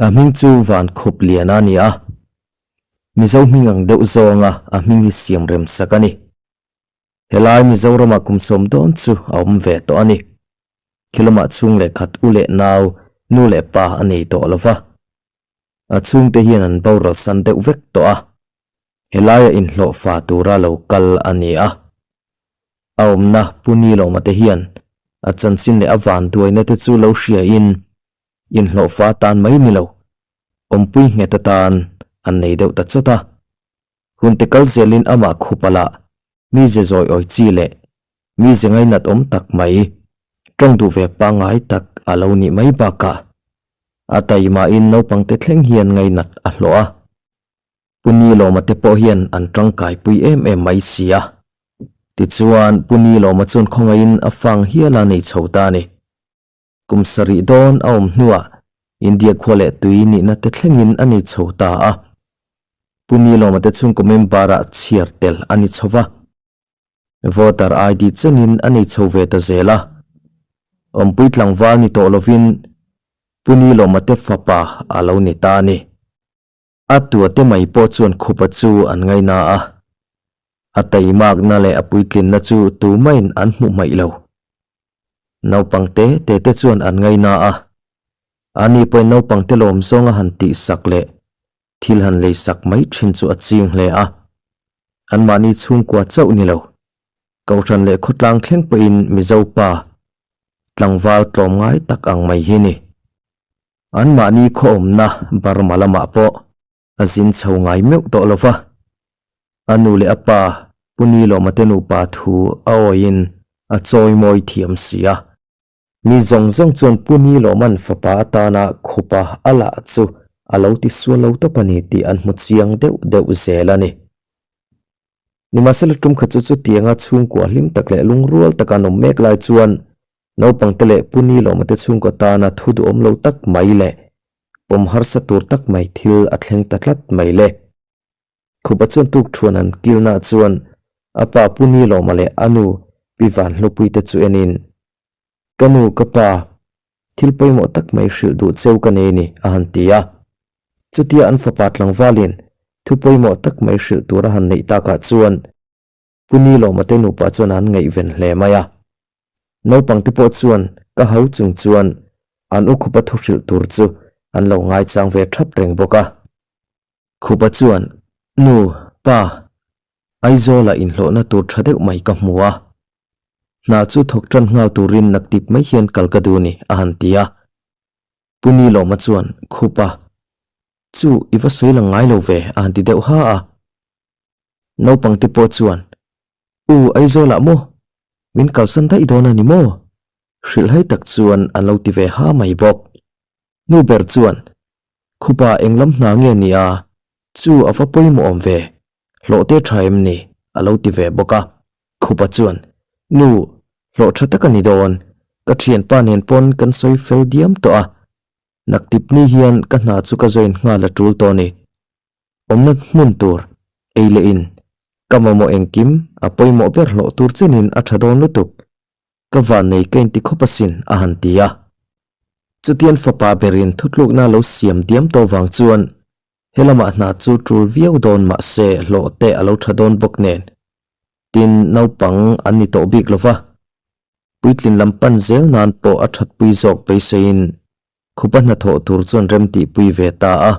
A hming chu Van Khup Liana a ni a, Mizo hming ang deuh zawnga a hming hi siam rem sak a ni. Helai Mizoramah kum sawm dawn chu a awm ve tawh a ni. Khilamah chhung leh khat u leh nau, nu leh pa a nei tawh lo va. A chhungte hian an boral san deuh vek tawh a, helaia inhlawh fa tura lo kal a ni a. A awmna Pu Nilawma te hian a chanchin leh a vanduaina te chu lo hriain inhlawh fa tan mai ni lo, awmpui nghet atan an nei deuh ta chawt a. Hunte kal zelin amah khupa lah mi ze zawi awi chi leh mi ze ngainat awm tak mai, tawng duh ve pangngai tak a lo nih mai bakah a taimahin naupangte thleng hian ngainat a hlawh a. Pu Nilawma te pawh hian an tangkaipui em em mai si a. Tichuan, Pu Nilawma chuan khawngaihin a fang hial a nei chho ta a ni. Kum sarih dawn a awm hnuah India khua leh tui nihna te thlengin a ni chho ta a. Pu Nilawma te chhungkaw member-ah chhiar tel a ni chho va. Voter ID chenin a nei chho ve ta zel a. Awmpui tlangval ni tawh lovin Pu Nilawma te fapa a lo ni ta a ni. A tuate mai pawh chuan khupa chu an ngaina a. A taimakna leh a puitlinna chu tumahin an hmuh hmaih lo. Naupang te te te chuan an ngaina a. Ani pawhin naupang te lawm zawnga han tihsak leh thil han leisak mai thin chu a ching hle a. Anmahni chhungkua chauh ni lo, Kohhran leh khawtlang thleng pawhin Mizo pa tlangval tlawmngai tak ang mai hi ni. Anmahni khawawmna Burma lamah pawh a zin chho ngai meuh tawh lo va. A nu leh a pa Pu Nilawma te nupa thu a awiin a chawimawi thiam si a. Mi zawng zawng chuan Pu Nilawma'n fapa atana khupa a lah chu a lo ti sual lo tawp a ni tih an hmu chiang deuh deuh zel a ni. Nimahsela tumkhat chu chutianga chhungkua hlim tak leh lungrual taka an awm mek lai chuan Naupangte leh Pu Nilawma te chhungkaw tana thu duhawm lo tak mai leh pawm harsa tur tak mai thil a thleng ta tlat mai le. Khupa chuan tukthuan an kilna chuan a pa Pu Nilawma leh a nu Pi Vanhlupuii te chu enin, Ka nu, ka pa, thil pawimawh tak mai hrilh duh cheu ka nei ni, a han ti a. Chutia an fapa tlangvalin thu pawimawh tak mai hrilh tur a han neih takah chuan Pu Nilawma te nupa chuan an ngaihven hle mai a. Naupang te pawh chuan ka hau chung chuan an u Khupa thu hrilh tur chu an lo ngaichang ve thap reng bawk a. Khupa chuan, Nu, pa, Aizawla inhlawhna tur tha deuh mai ka hmu a. Hna chu thawk tan nghal turin naktip mai hian kal ka duh ni, a han ti a. Pu Nilawma chuan, Khupa, chu i va sawi lang ngai lo ve, a han ti deuh ha a. Naupangte pawh chuan, U Aizawlah maw? Min kalsan daih dawn a ni maw? Hrilhhai tak chuan an lo ti ve ha mai bawk. Nu ber chuan, Khupa englam hna nge ni a? Chu a va pawimawh awm ve. Hlawh te tha em ni? a lo ti ve bawk a. Khupa chuan, Nu, hlawh tha tak a ni dawn. Ka thianpa nen pawn kan sawi fel diam tawh a. Naktipni hian ka hna chu ka join nghal a tul tawh a ni. Awmna hmun tur, ei leh in, ka mamawh engkim, a pawimawh ber hlawh tur chenin a tha dawn lutuk. Ka vannei ka inti khawp asin, a han ti a. Chutian fapa berin thutlukna lo siam diam tawh vang chuan he lamah hna chu tul viau dawn mahse hlawh te a lo tha dawn bawk nen. Tin, naupang an ni tawh bik lova, puitlin lam pan zel nan pawh a thatpui zawk beiseiin Khupa hnathawh tur chuan remtihpui ve ta a.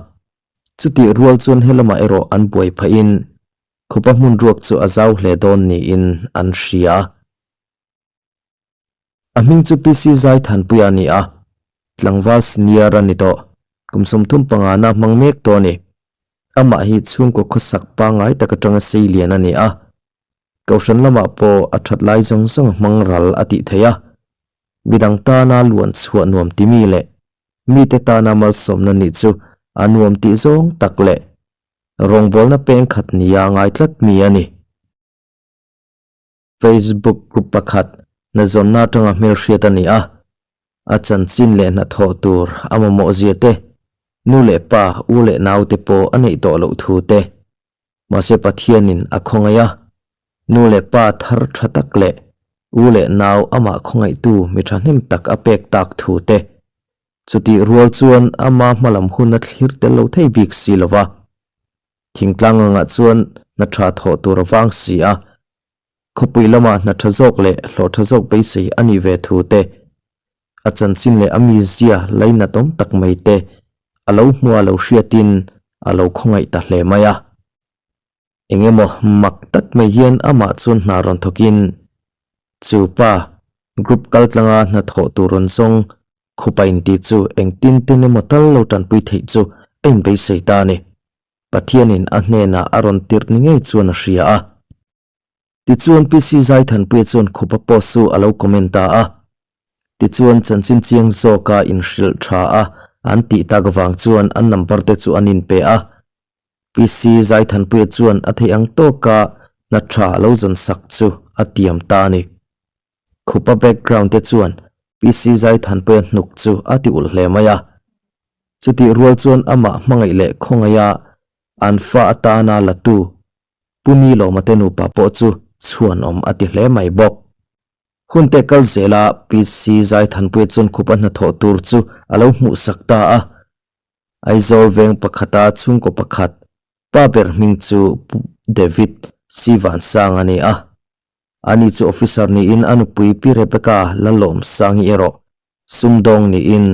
Chutih rual chuan helamah erawh an buai phahin khupa hmun ruak chu a zau hle dawn niin an hria. A hming chu PC Zaithanpuia a ni a, tlangval senior a ni tawh. Kum 35 na hmang mek tawh a ni. Amah hi chhungkaw khawsak pangngai tak atanga sei lian a ni a. Kohhran lamah pawh a that lai zawng zawng a hmang ral a tih theih a. Midang tana luan chhuah nuam ti mi leh mite tana malsawmna nih chu a nuam tih zawng tak leh rawngbawlna peng khat nia ngai tlat mi a ni. Facebook group pakhat hnazawnna atanga hmelhriat a ni a, a chanchin leh hnathawh tur a mamawh zia te, nu leh pa, u leh naute pawh a neih tawh loh thu te, mahse Pathianin a khawngaih a, nu leh pa thar tha tak leh u leh nau amah khawngaihtu mi thahnem tak a pek tak thu te. Chutih rual chuan ama hmalam hun a thlir tel lo thei bik si lo va. Thingtlang angah chuan hna tha thawh tur a vang si a. Khawpui lamah hna tha zawk leh hlawh tha zawk beisei a nih ve thu te, a chanchin leh a mizia lainatawm tak mai te a lo hmua lo hriatin a lo khawngaih ta hle mai a. Eng emaw mak tak mai hian amah chuan hna rawn thawkin chu pa group kal tlanga hna thawh tur rawn zawng khupa intih chu engtin tin emaw tal lo tanpui theih chu a inbeisei ta a ni. Pathianin a hnenah a rawn tirh ni ngei chuan a hria a. Tichuan PC Zaithanpuia chuan khupa post chu a lo comment ta a. Tichuan chanchin chiang zawka inhrilh tha a an tih tak vang chuan an number te chu an inpe a. PC Zaithanpuia chuan a theih ang tawka hna tha lo zawn sak chu a tiam ta a ni. Khupa background te chuan PC Zaithanpuia hnuk chu a ti ulh hle mai a. Chutih rual chuan amah hmangaih leh khawngaiha an fa atana la tu Pu Nilawma te nupa pawh chu chhuanawm a ti hle mai bawk. Hun te kal zela PC Zaithanpuia chuan khupa hnathawh tur chu a lo hmuhsak ta a. Aizawl veng pakhata chhungkaw pakhat pa ber hming chu Pu David C Vansang a ni a. Ani chu officer niin a nupui Pi Rebecca Lalawmsangi erawh sumdawng niin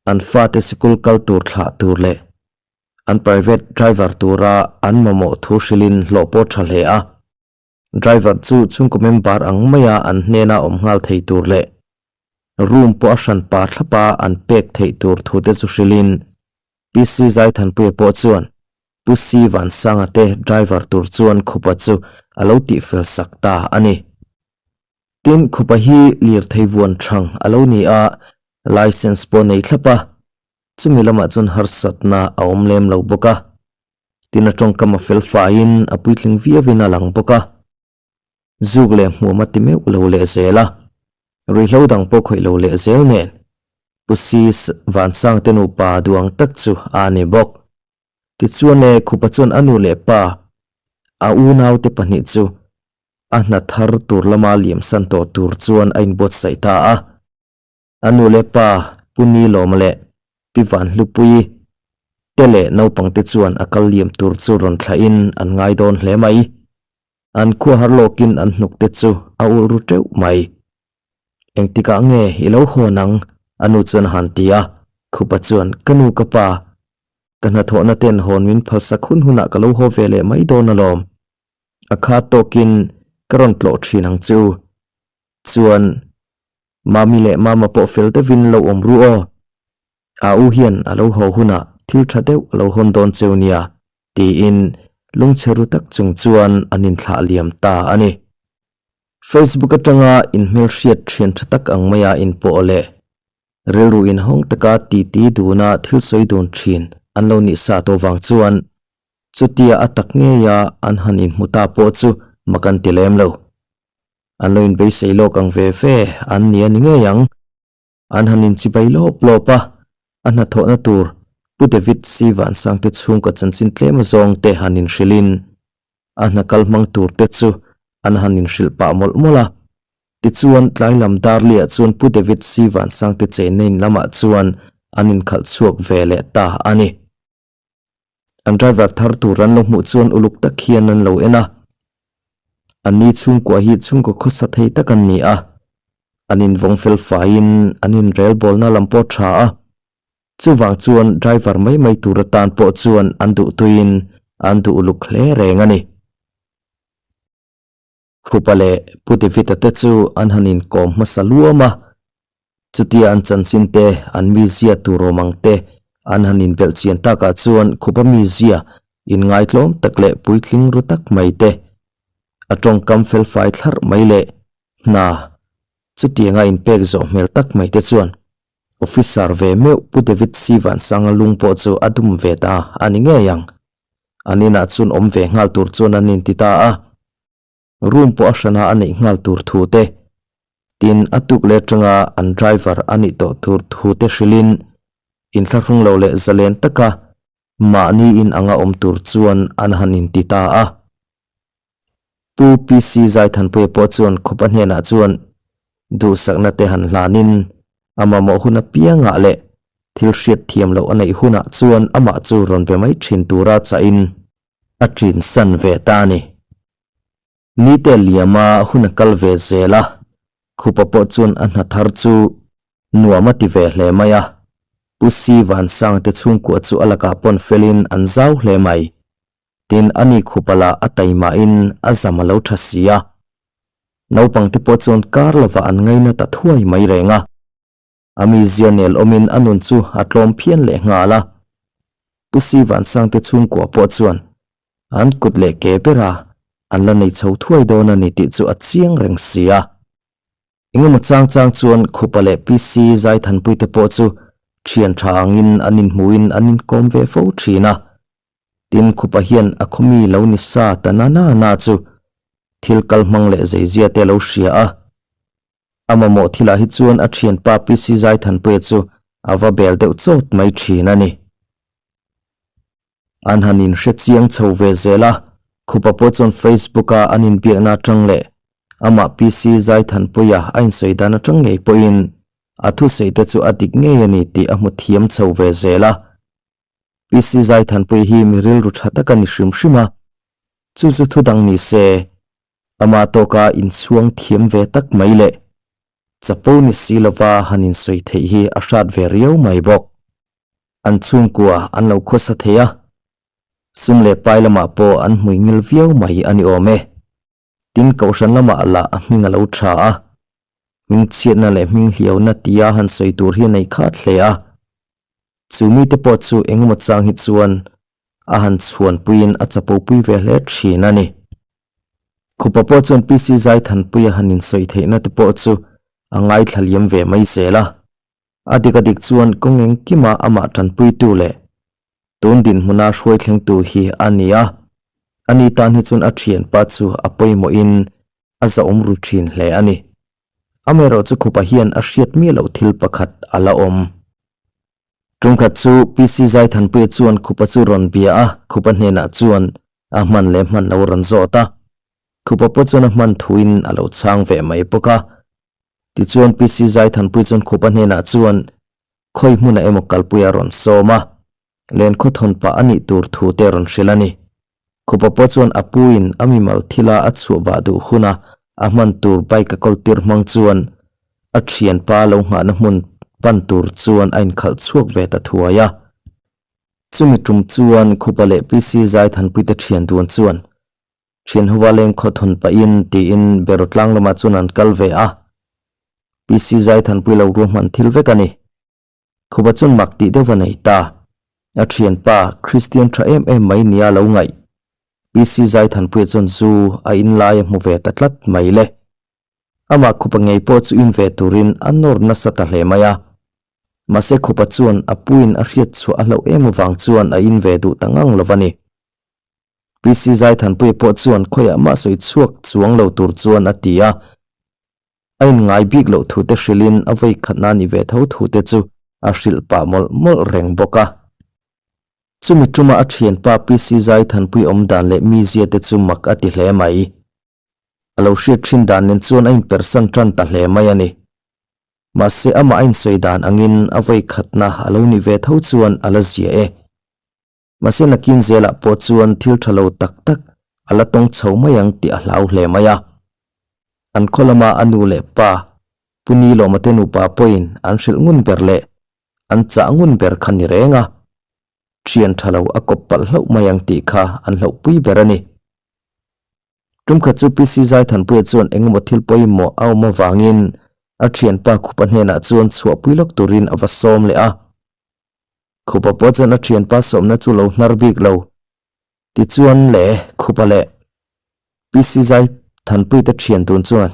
an fate sikul kal tur thlah tur leh an private driver tura an mamawh thu hrilhin hlawh pawh tha hle a. Driver chu chhungkaw member ang maia an hnena awm nghal thei tur leh room pawh a hran pa thlapa an pek theih tur thute chu hrilhin PC Zaithanpuia pawh chuan Pu Si Vansanga te driver tur chuan Khupa chu a lo tihfel sak ta a ni. Tin, Khupa hi lirthei vuan thang a lo ni a, licence pawh nei thlap a, chumi lamah chuan harsatna a awm lem lo bawk a. Tin, a tawngkam a fel faiin a puitling viauin a lang bawk a. Zuk leh hmuam a ti meuh lo leh zel a, ruihhlo dang pawh khawih lo leh zel nen Pu Si Vansang te nupa duang tak chu a ni bawk. Tichuan e, Khupa chuan a nu leh pa, a unaute pahnih chu a hna thar tur lama liamsan tawh tur chuan a inbuatsaih ta a. A nu leh pa, Pu Nilawma leh Pi Vanhlupuii te leh naupangte chuan a kal liam tur chu rawn thlahin an ngai dawn hle mai. An khua har lawkin an hnukte chu a ulh ru teuh mai. Engtikah nge i lo hawn ang? A nu chuan a han ti a. Khupa chuan, Ka nu ka pa, ka hnathawhna ten hawn min phalsak hun hunah ka lo haw ve leh mai dawn alawm. A kha tawkin ka rawn tlawh thin ang che u. Chuan, Mami leh Mama pawh fel deuhin lo awm ru aw. A u hian a lo haw hunah thil tha deuh a lo hawn dawn cheu nia, tiin lungchhe ru tak chung chuan an inthlah liam ta a ni. Facebook atanga inhmelhriat thian tha tak ang maia inpawh leh rilru inhawng taka titi duna thil sawi dun thin an lo nih sa tawh vang chuan chutia a tak ngeia an han inhmu ta pawh chu mak an ti lem lo. An lo inbeisei lawk ang ve ve an ni a ni ngei ang. An han inchibai lawp lawp a, a hnathawhna tur Pu David C Vansangte chhungkaw chanchin tlem azawng te han inhrilhin a hna kal hmang tur te chu an han inhrilh pah mawlh mawlh a. Tichuan tlai lam Darliah chuan Pu David C Vansangte chenna in lamah chuan an inkhalh chhuak ve leh ta a ni. An driver thar tur an lo hmuh chuan uluk tak hian an lo en a. Anni chhungkua hi chhungkaw khawsa thei tak an ni a. An invawng fel faiin an inrelbawlna lam pawh tha a. Chuvang chuan driver mai mai tur atan pawh chuan an duhtuiin an duh uluk hle reng a ni. Khupa leh Pu David-a te chu an han inkawm hmasa luam a, chutia an chanchin te, an mizia tur awm ang te an han inbelh chian takah chuan Khupa mizia inngaitlawm tak leh puitling ru tak mai te, a tawngkam felfai thlarh mai leh hna chutianga inpek zawh hmel tak mai te chuan Officer ve meuh Pu David C Vansanga lung pawh chu a dum ve ta a ni ngei ang. An inah chuan awm ve nghal tur chuan an inti ta a, room pawh a hrana a neih nghal tur thu te, tin a tuk leh atanga an driver a nih tawh tur thu te hrilhin inthlahrung lo leh zalen taka mahni in anga awm tur chuan an han inti ta a. Pu PC Zaithanpuia pawh chuan khupa hnenah chuan duhsakna te han hlanin a mamawh hun apiangah leh. Thil hriat thiam loh a neih hunah chuan amah chu rawn be mai thin tura chahin a ṭin san ve ta a ni. Nite liama hun a kal ve zel a, Khupa pawh chuan a hna thar chu nuam a ti ve hle mai a. Pu Si Vansang te chhungkua chu a lakah pawn felin an zau hle mai. Tin, ani Khupa lah a taimahin a zam a lo ṭha si a. Naupangte pawh chuan kar lovah an ngaina ta thuai mai reng a. A mizia nel awmin a nun chu a tlawm phian leh nghal a. Pu Si Vansangte chhungkua pawh chuan an kut leh ke bera an la nei chho thuai dawn a ni tih chu a chiang reng si a. Engemaw chang chang chuan Khupa leh PC Zaithanpuite pawh chu thian tha angin an inhmuhin an inkawm ve fo thin a. Tin, Khupa hian a khawmi lo ni sa ta na na na chu thil kal hmang leh zeizia te a lo hria a. A mamawh thilah hi chuan a thianpa PC Zaithanpuia chu a va bel deuh chawt mai thin a ni. An han inhre chiang chho ve zel a, Khupa pawh chuan Facebook-a an inbiakna atang leh amah PC Zaithanpuia a insawi dan atang ngei pawhin a thusawi te chu a dik ngei a ni tih a hmu thiam chho ve zel a. PC Zaithanpuia hi mi rilru tha tak a ni hrim hrim a, chu chu thudang ni se Amah tawka inchhuang thiam ve tak mai leh chapo ni si lova han insawi theih hi a hrat ve riau mai bawk. An chhungkua an lo khawsa thei a, sum leh pai lamah pawh an hmui ngil viau mai a ni awm e. Tin, kohhran lamah lah a hming a lo tha a, hming chhiatna leh hming hliauna tia han sawi tur hi a nei khat hle a. Chu mite pawh chu engemaw chang hi chuan a han chhuanpuiin a chapopui ve hle thin a ni. Khupa pawh chuan PC Zaithanpuia han insawi theihna te pawh chu a ngaithla liam ve mai zel a. A dik a dik chuan kawng engkima amah tanpuitu leh tun dinhmuna hruai thlengtu hi a ni a. Ani tan hi chuan a thianpa chu a pawimawhin a zahawm ru thin hle a ni. Amaherawh chu Khupa hian a hriat miah loh thil pakhat a la awm. Tumkhat chu PC Zaithanpuia chuan Khupa chu rawn bia a, Khupa hnenah chuan a hman leh hman lo rawn zawt a. Khupa pawh chuan a hman thuin a lo chhang ve mai bawk a. Tichuan PC Zaithanpuia chuan Khupa hnenah chuan khawi hmunah emaw kalpui a rawn sawm a, len khawthawn pah a nih tur thu te a rawn hrilh a ni. Khupa pawh chuan a puin a mimal thila a chhuah vah duh huna a hman tur bike a kawl tir hmang chuan a thianpa lo nghahna hmun pan tur chuan a inkhalh chhuak ve ta thuai a. Chumi tum chuan Khupa leh PC Zaithanpuite thian dun chuan thian hova leng khawthawn pahin tiin Beraw tlang lamah chuan an kal ve a. PC Zaithanpui lo ruahman thil vek a ni. Khupa chuan mak tih deuh a nei ta. A thianpa Kristian tha em em mai nia lo ngaih. PC Zaithanpuia chuan zu a in lai a hmu ve ta tlat mai le. Amah Khupa ngei pawh chu in ve turin a nawr nasa ta hle mai a. Mahse Khupa chuan a puin a hriat chhuah a hlauh em avang chuan a in ve duh ta ngang lo a ni. PC Zaithanpuia pawh chuan khawiah mah sawi chhuak chuang lo tur chuan a ti a. A inngai bik loh thu te hrilhin a vawi khatna ni ve tho thu te chu a hrilh pah mawlh mawlh reng bawk a. Chumi tuma a thianpa PC Zaithanpui awm dan leh mizia te chu mak a ti hle mai. A lo hriat thin dan nen chuan a inpersan tan ta hle mai a ni. Mahse amah a insawi dan angin a vawi khatna a lo nih ve tho chuan a la zia e. Mahse nakin zelah pawh chuan thil tha lo tak tak a la tawng chho mai ang tih a hlau hle mai a. An khaw lama a nu leh pa, Pu Nilawma te nupa pawhin an hrilh ngun ber leh an chah ngun ber kha ni reng a. Thian tha lo a kawp palh hlauh mai ang tih kha an hlauhpui ber a ni. Tumkhat chu PC Zaithanpuia chuan engemaw thil pawimawh a awm avangin a thianpa Khupa hnenah chuan chhuahpui lawk turin a va sawm leh a. Khupa pawh chuan a thianpa sawmna chu lo hnar bik lo. Tichuan le, Khupa leh PC Zai Thanpuite thian dun chuan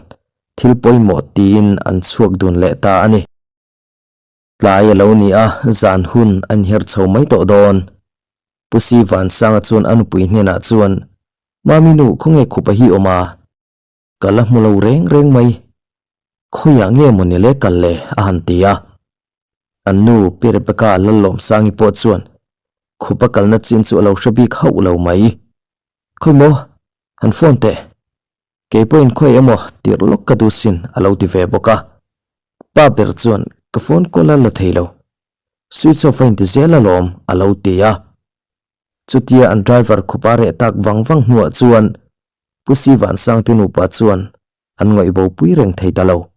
thil pawimawh tiin an chhuak dun leh ta a ni. Tlai a lo ni a, zan hun a inher chho mai tawh dawn. Pu Si Vansanga chuan a nupui hnenah chuan, Mami nu, khawnge Khupa hi awm a? Ka la hmu lo reng reng mai. Khawiah nge maw ni le kal le? a han ti a. An nu Pi Rebecca Lallawmsangi pawh chuan khupa kalna chin chu a lo hre bik hauh lo mai. Khawi maw? Han phone teh. Kei pawhin khawi emaw tirh lawk ka duh sin a lo ti ve bawk a. Pa ber chuan ka phone call a la thei lo. Switch off a inti zel alawm, a lo ti a. Chutia an driver khupa reh tak vang vang hnuah chuan Pu Sivansangte nupa chuan an ngawih bo pui reng thei ta lo.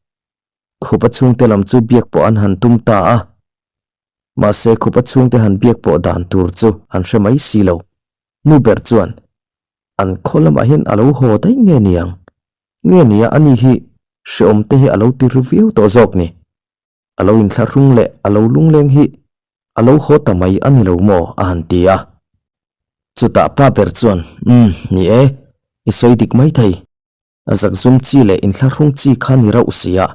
Khupa chhungte lam chu biak pawh an han tum ta a. Mahse khupa chhungte han biak pawh dan tur chu an hre mai si lo. Nu ber chuan, An khaw lamah hian a lo haw daih nge niang? Nge nia ani hi hreawm te hi a lo ti ru viau tawh zawk ni? A lo inthlahrung leh a lo lungleng hi a lo haw ta mai a ni lo maw? a han ti a. Chutah pa ber chuan, Umm, ni e, i sawi dik mai thei. A zakzum chi leh inthlahrung chi kha ni rauh si a.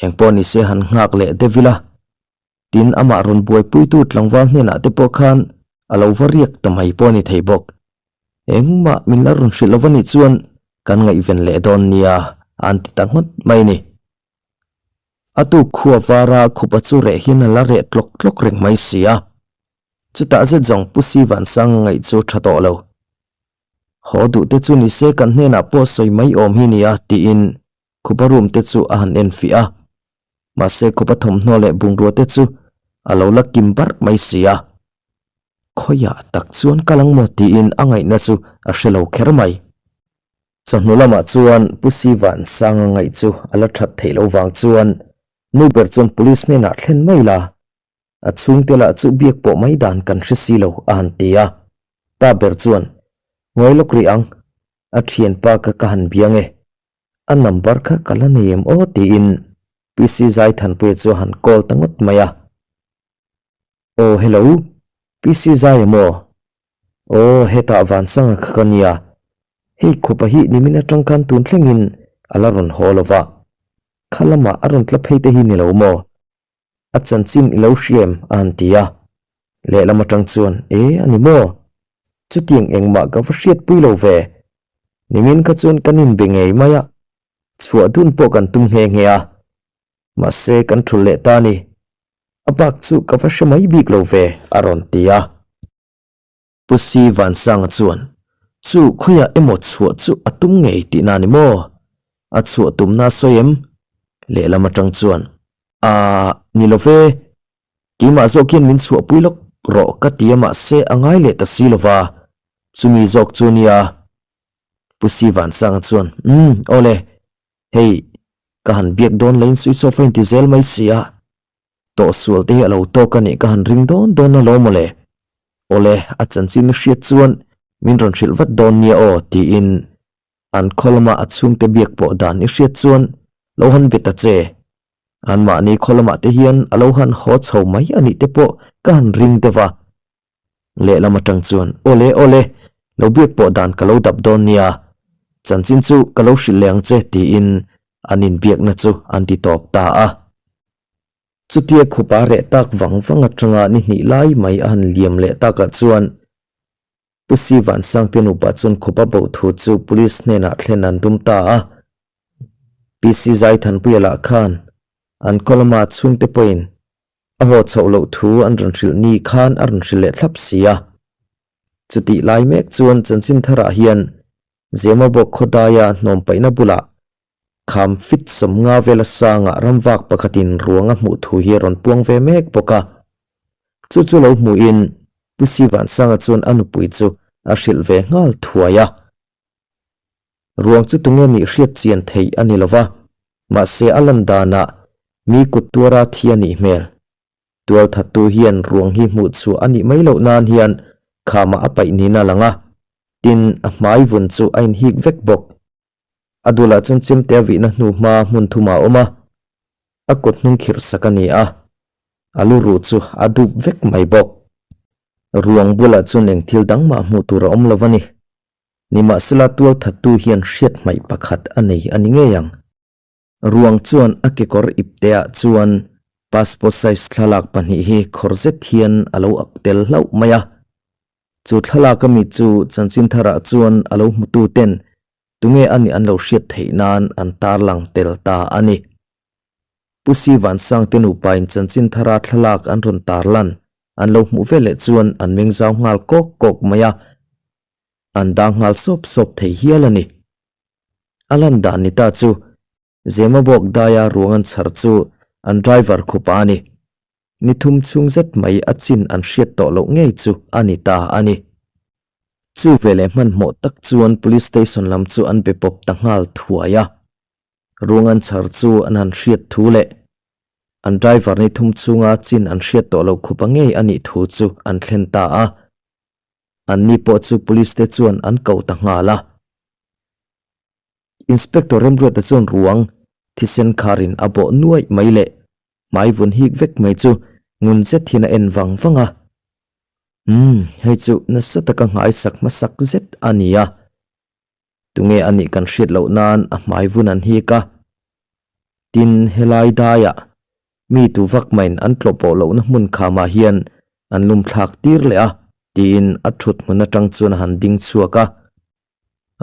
Engpawh ni se han nghak leh deuh ila. Tin, amah rawn buaipuitu tlangval hnenah te pawh khan a lo va riak ta mai pawh a ni thei bawk. Engmah min la rawn hrilh lo va nih chuan kan ngaihven leh dawn nia, a an ti ta ngawt mai a ni. A tuk khua vara khupa chu reh hian a la reh tlawk tlawk reng mai si a. Chutah zet zawng Pu Sivansanga ngaih chu tha tawh lo. Haw duh te chu ni se kan hnenah pawh sawi mai awm hi nia tiin khupa room te chu a han en fih a. Mahse khupa thawmhnaw leh bungrua te chu a lo la kim barh mai si a. Khawiah tak chuan kal ang maw tiin a ngaihna chu a hre lo kher mai. Chawhnu lamah chuan Pu Sivan Sanga ngaih chu a la that theih loh vang chuan nu ber chuan police hnenah thlen mai la, a chhungte lah chu biak pawh mai dan kan hre si lo a han ti a. Pa ber chuan, Ngawi lawk rih ang, a thianpa kha ka han biang e, a number kha ka la nei em aw tiin PC Zaithanpuia chu a han call ta ngawt mai a. Aw hello, PC Zai emaw? Aw hetah Vansanga kha ka nia, hei khupa hi nimin atang khan tun thlengin a la rawn haw lo va, kha lamah a rawn tla phei te hi ni lo maw? A chanchin i lo hria em? a han ti a, lehlam atang chuan e a ni maw? Chutiang engmah ka va hriatpui lo ve, nimin kha chuan kan inbe ngei mai a, chhuah dun pawh kan tum nghe nghe a, mahse kan thulh leh ta a ni. A bak chu ka va hre mai bik lo ve, a rawn ti a. Pu Si Vansanga chuan, Chu khawiah emaw chhuah chu a tum ngei tihna a ni maw? A chhuah tumna a sawi em? Lehlam atang chuan, Aaa, ni lo ve. Keimah zawk hian min chhuahpui lawk rawh ka ti a mahse a ngai leh ta si lo va, chumi zawk chu nia. Pu Si Vansanga chuan, Umm, awle. Hei, ka han biak dawn leiin switch off a inti zel mai si a. Tawhsual te hi a lo tawk a nih ka han ring dawn dawn alawm mawle. Awle, a chanchin i hriat chuan min rawn hrilh vat dawn nia aw tiin an khaw lama a chhungte biak pawh dan i hriat chuan lo han be ta che. Anmahni khaw lamah te hian a lo han haw chho mai a nih te pawh ka han ring deuh a. Lehlam atang chuan, Awle, awle, lo biak pawh dan ka lo dap dawn nia, chanchin chu ka lo hrilh leh ang che tiin an inbiakna chu an ti tawp ta a. Chutia khupa reh tak vang vang atanga ni hnih lai mai a han liam leh takah chuan Pu Sivansangte nupa chuan khupa bo thu chu Police hnenah thlen an tum ta a. PC Zaithanpuia lah khan an khaw lama chhungte pawhin A haw chhoh loh thu an rawn hrilh ni khan a rawn hrilh leh thlap si a. Chutih lai mek chuan chanchin tharah hian Zemabawk khawdaia hnawm paihna bulah kham fit 50 vela sangah ramvak pakhatin ruang a hmuh thu hi a rawn puang ve mek bawk a. Chu chu lo hmuhin Pu Sivansanga chuan a nupui chu a hrilh ve nghal thuai a. Ruang chu tunge nih hriat chian theih a ni lo va, mahse a lan danah mi kut tuara thi a nih hmel. Tualthattu hian ruang hi hmuh chhuah a nih mai loh nan hian khamah a paih niin a lang a, tin a hmai vun chu a inhik vek bawk. A dulah chuan chemte a vihna hnu hma hmun thumah a awm a, a kut hnung khirh sak a ni a, a lu ruh chu a dup vek mai bawk. Ruang bulah chuan eng thil dang mah hmuh tur a awm lo a ni. Nimahsela tualthattu hian hriat hmaih pakhat a nei a ni ngei ang. Ruang chuan a kekawr ipteah chuan passport size thlalak pahnih hi khawr zet hian a lo ak tel hlauh mai a. Chu thlalak ami chu chanchin tharah chuan a lo hmutu ten tunge a nih an lo hriat theih nan an tarlang tel ta a ni. Pu Sivansangte nupain chanchin thara thlalak an rawn tarlan an lo hmuh veleh chuan an meng zau nghal kawk kawk mai a. An dang nghal sawp sawp thei hial a ni. A lan dan ni ta chu Zemabawk daia ruang an chhar chu an driver khupa a ni. Ni thum chhung zet mai a chin an hriat tawh loh ngei chu a ni ta a ni. Chu veleh hmanhmawh tak chuan Police Station lam chu an be pawp ta nghal thuai a. Ruang an chhar chu an han hriat thu leh an driver ni thum chhunga chin an hriat tawh loh khupa ngei a nih thu chu an thlen ta a. Anni pawh chu Police te chuan an ko ta nghal a. Inspector Remruata chuan ruang thisen kharin a bawh nuaih mai leh hmai vun hik vek mai chu ngun zet hian a en vang vang a. Umm, hei chu nasa taka nghaisak hmasak zet a ni a. Tunge a nih kan hriat loh nan a hmai vun an hik a. Tin, helai daiah mi tu vak maiin an tlawh pawh lohna hmun khamah hian an lum thlak tir leh a, tiin a thut hmun atang chuan a han ding chhuak a.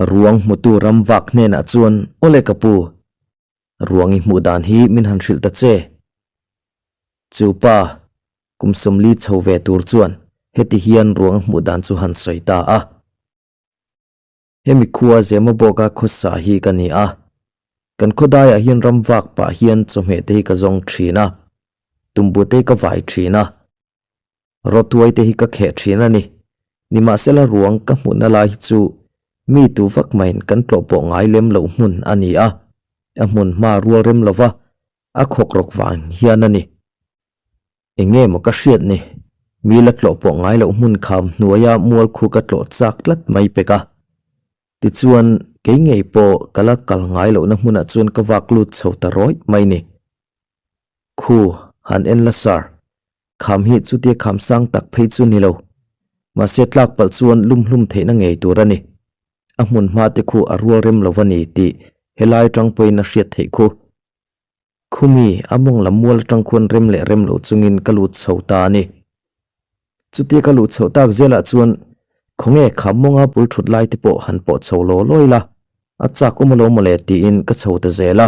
Ruang hmutu ram vak hnenah chuan, Awle ka pu, ruang i hmuh dan hi min han hrilh ta che. Chu pa, kum sawmli chho ve tur chuan heti hian ruang a hmuh dan chu han sawi ta a. Hemi khua Zemabawka khawsa hi ka ni a, kan khawdaiah hian ram vak pah hian chawhmeh te hi ka zawng thin a, tumbu te hi ka vai thin a. Rawtuai te hi ka kheh thin a ni. Nimahsela ruang ka hmuhna lai hi chu mi tu vak maiin kan tlawh pawh ngai lem loh hmun a ni a, a hmun hma rual rem lova a khawk rawk vang hian a ni. Eng nge maw ka hriat ni? Mi la tlawh pawh ngai loh hmun kham hnuaia mual khu ka tlawh chak tlat mai pek a. Tichuan, kei ngei pawh ka la kal ngai lohna hmunah chuan ka vak lut chho ta rawih mai ni. Khu, han en la sir. Kham hi chutia kham sang tak phei chu ni lo. Mahse tlak palh chuan lum hlum theihna ngei tur a ni. A hmun hma te khu a rual rem lo va ni tih helai atang pawhin a hriat theih khu. Khumi, a mawng lam mual atang khuan rem leh rem lo chungin ka lut chho ta a ni. Chutia ka luh chhoh tak zelah chuan khawnge kham mawnga bul thut lai te pawh han pawh chho law lawi la, a chak awm alo mawle tiin ka chho ta zel a.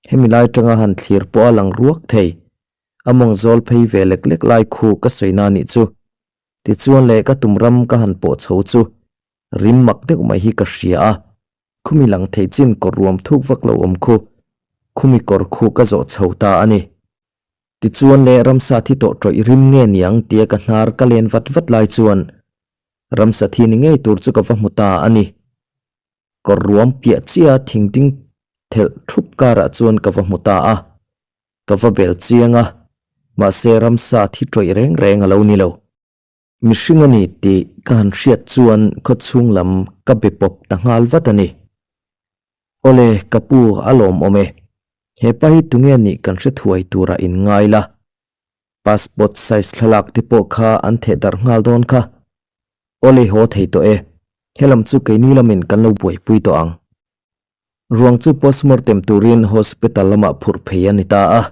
Hemi lai atanga han thlir pawh a lang ruak thei. A mawng zawl phei ve lek lek lai khu ka sawi na nih chu. Tichuan leh ka tum ram ka han pawh chho chu rim mak deuh mai hi ka hria a, khumi lang thei chin kawr ruam thuk vak lo awm khu, khumi kawr khu ka zawh chho ta a ni. Tichuan leh ramsa thi tawh tawih rim nge niang tia ka hnar ka len vat vat lai chuan ramsa thi ni ngei tur chu ka va hmu ta a ni. Kawr ruam piah chiah thing ding thelh thup karah chuan ka va hmu ta a. Ka va bel chiang a, mahse ramsa thi tawih reng reng a lo ni lo. Mihring a ni tih ka han hriat chuan khawchhung lam ka be pawp ta nghal vat a ni. Awle, ka pu a lawmawm e. Hepa hi tunge nih kan hre thuai turah in ngai la. Passport size thlalak te pawh kha an theh darh nghal dawn kha. Awle haw thei tawh e. Helam chu keini lamin kan lo buaipui tawh ang. Ruang chu postmortem turin hospital lamah phurh phei a ni ta a.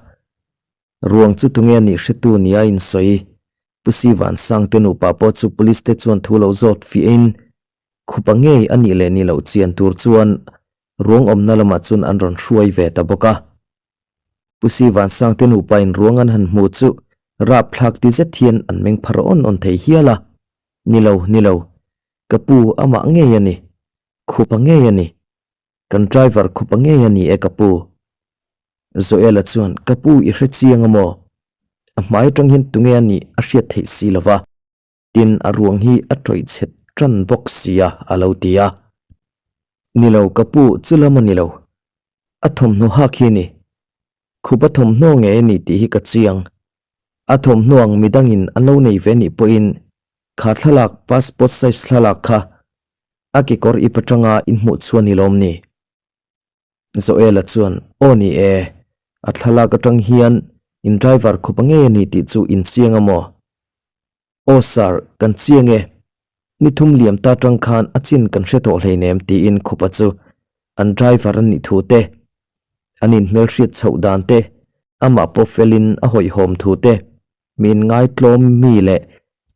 Ruang chu tunge a nih hretu nia insawi. Pu Sivan Sangte nupa pawh chu police te chuan thu lo zawt fiahin khupa ngei a nih leh nih loh chian tur chuan ruang awmna lamah chuan an rawn hruai ve ta bawk a. Pu Sivan Sangte nupa in ruang an han hmu chu rapthlak ti zet hian an meng phar awn awn thei hial a. Ni lo, ni lo. Ka pu amah ngei a ni. Khupa ngei a ni. Kan driver khupa ngei a ni e ka pu. Joel-a chuan, Ka pu i hre chiang a maw? A hmai atang hian tunge a nih a hriat theih si lo va. Tin, a ruang hi a tawih chhe tan bawk sia a lo ti a. Ni lo ka pu, chu lam a ni lo. A thawmhnaw hak hi a ni. Khupa thawmhnaw nge a ni tih hi ka chiang. A thawmhnaw ang midangin an lo nei ve nih pawhin kha thlalak passport size thlalak kha a kekawr ip atanga inhmuh chu a ni lawm ni? Joel-a chuan, Aw ni e, a thlalak atang hian in driver khupa ngei a ni tih chu in chiang a maw? Aw sir, kan chiang e. Ni thum liam ta tang khan a chin kan hre tawh hleinem tiin khupa chu an driver a nih thu te, an inhmelhriat chhoh dan te, amah pawh felin a hawihhawm thu te, mi inngaitlawm mi leh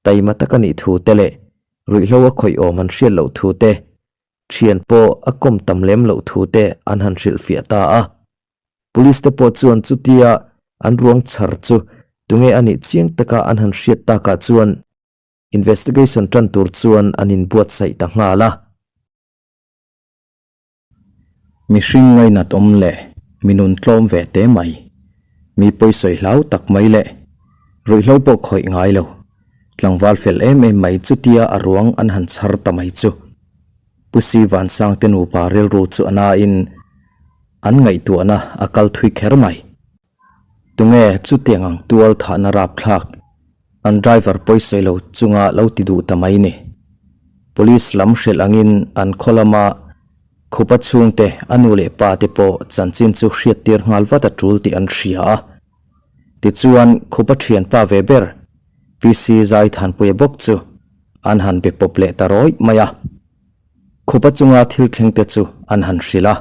taima tak a nih thu te leh ruihhlo a khawih awm an hriat loh thu te, thian pawh a kawm tam lem loh thu te an han hrilhfiah ta a. Police te pawh chuan chutia an ruang chhar chu tunge a nih chiang taka an han hriat takah chuan investigation tan tur chuan an inbuatsaih ta nghal a. Mihring ngainat awm leh mi nun tlawm ve te mai, mi pawisawi hlau tak mai leh. Ruihhlo pawh khawih ngai lo. Tlangval fel em em mai chutia a ruang an han chhar ta mai chu. Pu Si Vansangte nupa rilru chu a nain an ngaihtuahna a kal thui kher mai. Tunge chutiang ang tual thahna rapthlak an driver pawisawi lo chunga lo ti duh ta mai ni. Police lam hrilh angin an khaw lama khupa chhungte a nu leh pa te pawh chanchin chu hriattir nghal vat a tul tih an hria a. Tichuan khupa thianpa ve ber PC Zaithanpuia bawk chu an han be pawp leh ta rawih mai a. Khupa chunga thil thleng te chu an han hrilh a.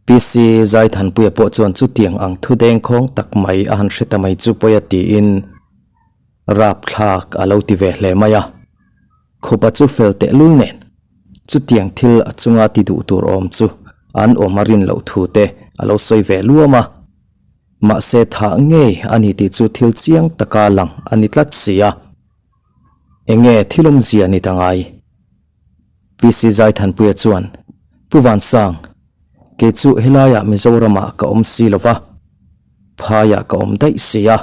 PC Zaithanpuia pawh chuan chutiang ang thu dengkhawng tak mai a han hre ta mai chu pawi a tiin rapthlak a lo ti ve hle mai a. Khupa chu fel tehlul nen chutiang thil a chunga ti duh tur awm chu an awm a rin loh thu te a lo sawi ve luam a. Mahse thah ngei a ni tih chu thil chiang taka lang a ni tlat si a. Enge thil awmzia ni ta ngai? PC Zaithanpuia chuan, Pu Vansang, kei chu helaiah Mizoramah ka awm si lo va, phaiah ka awm daih si a.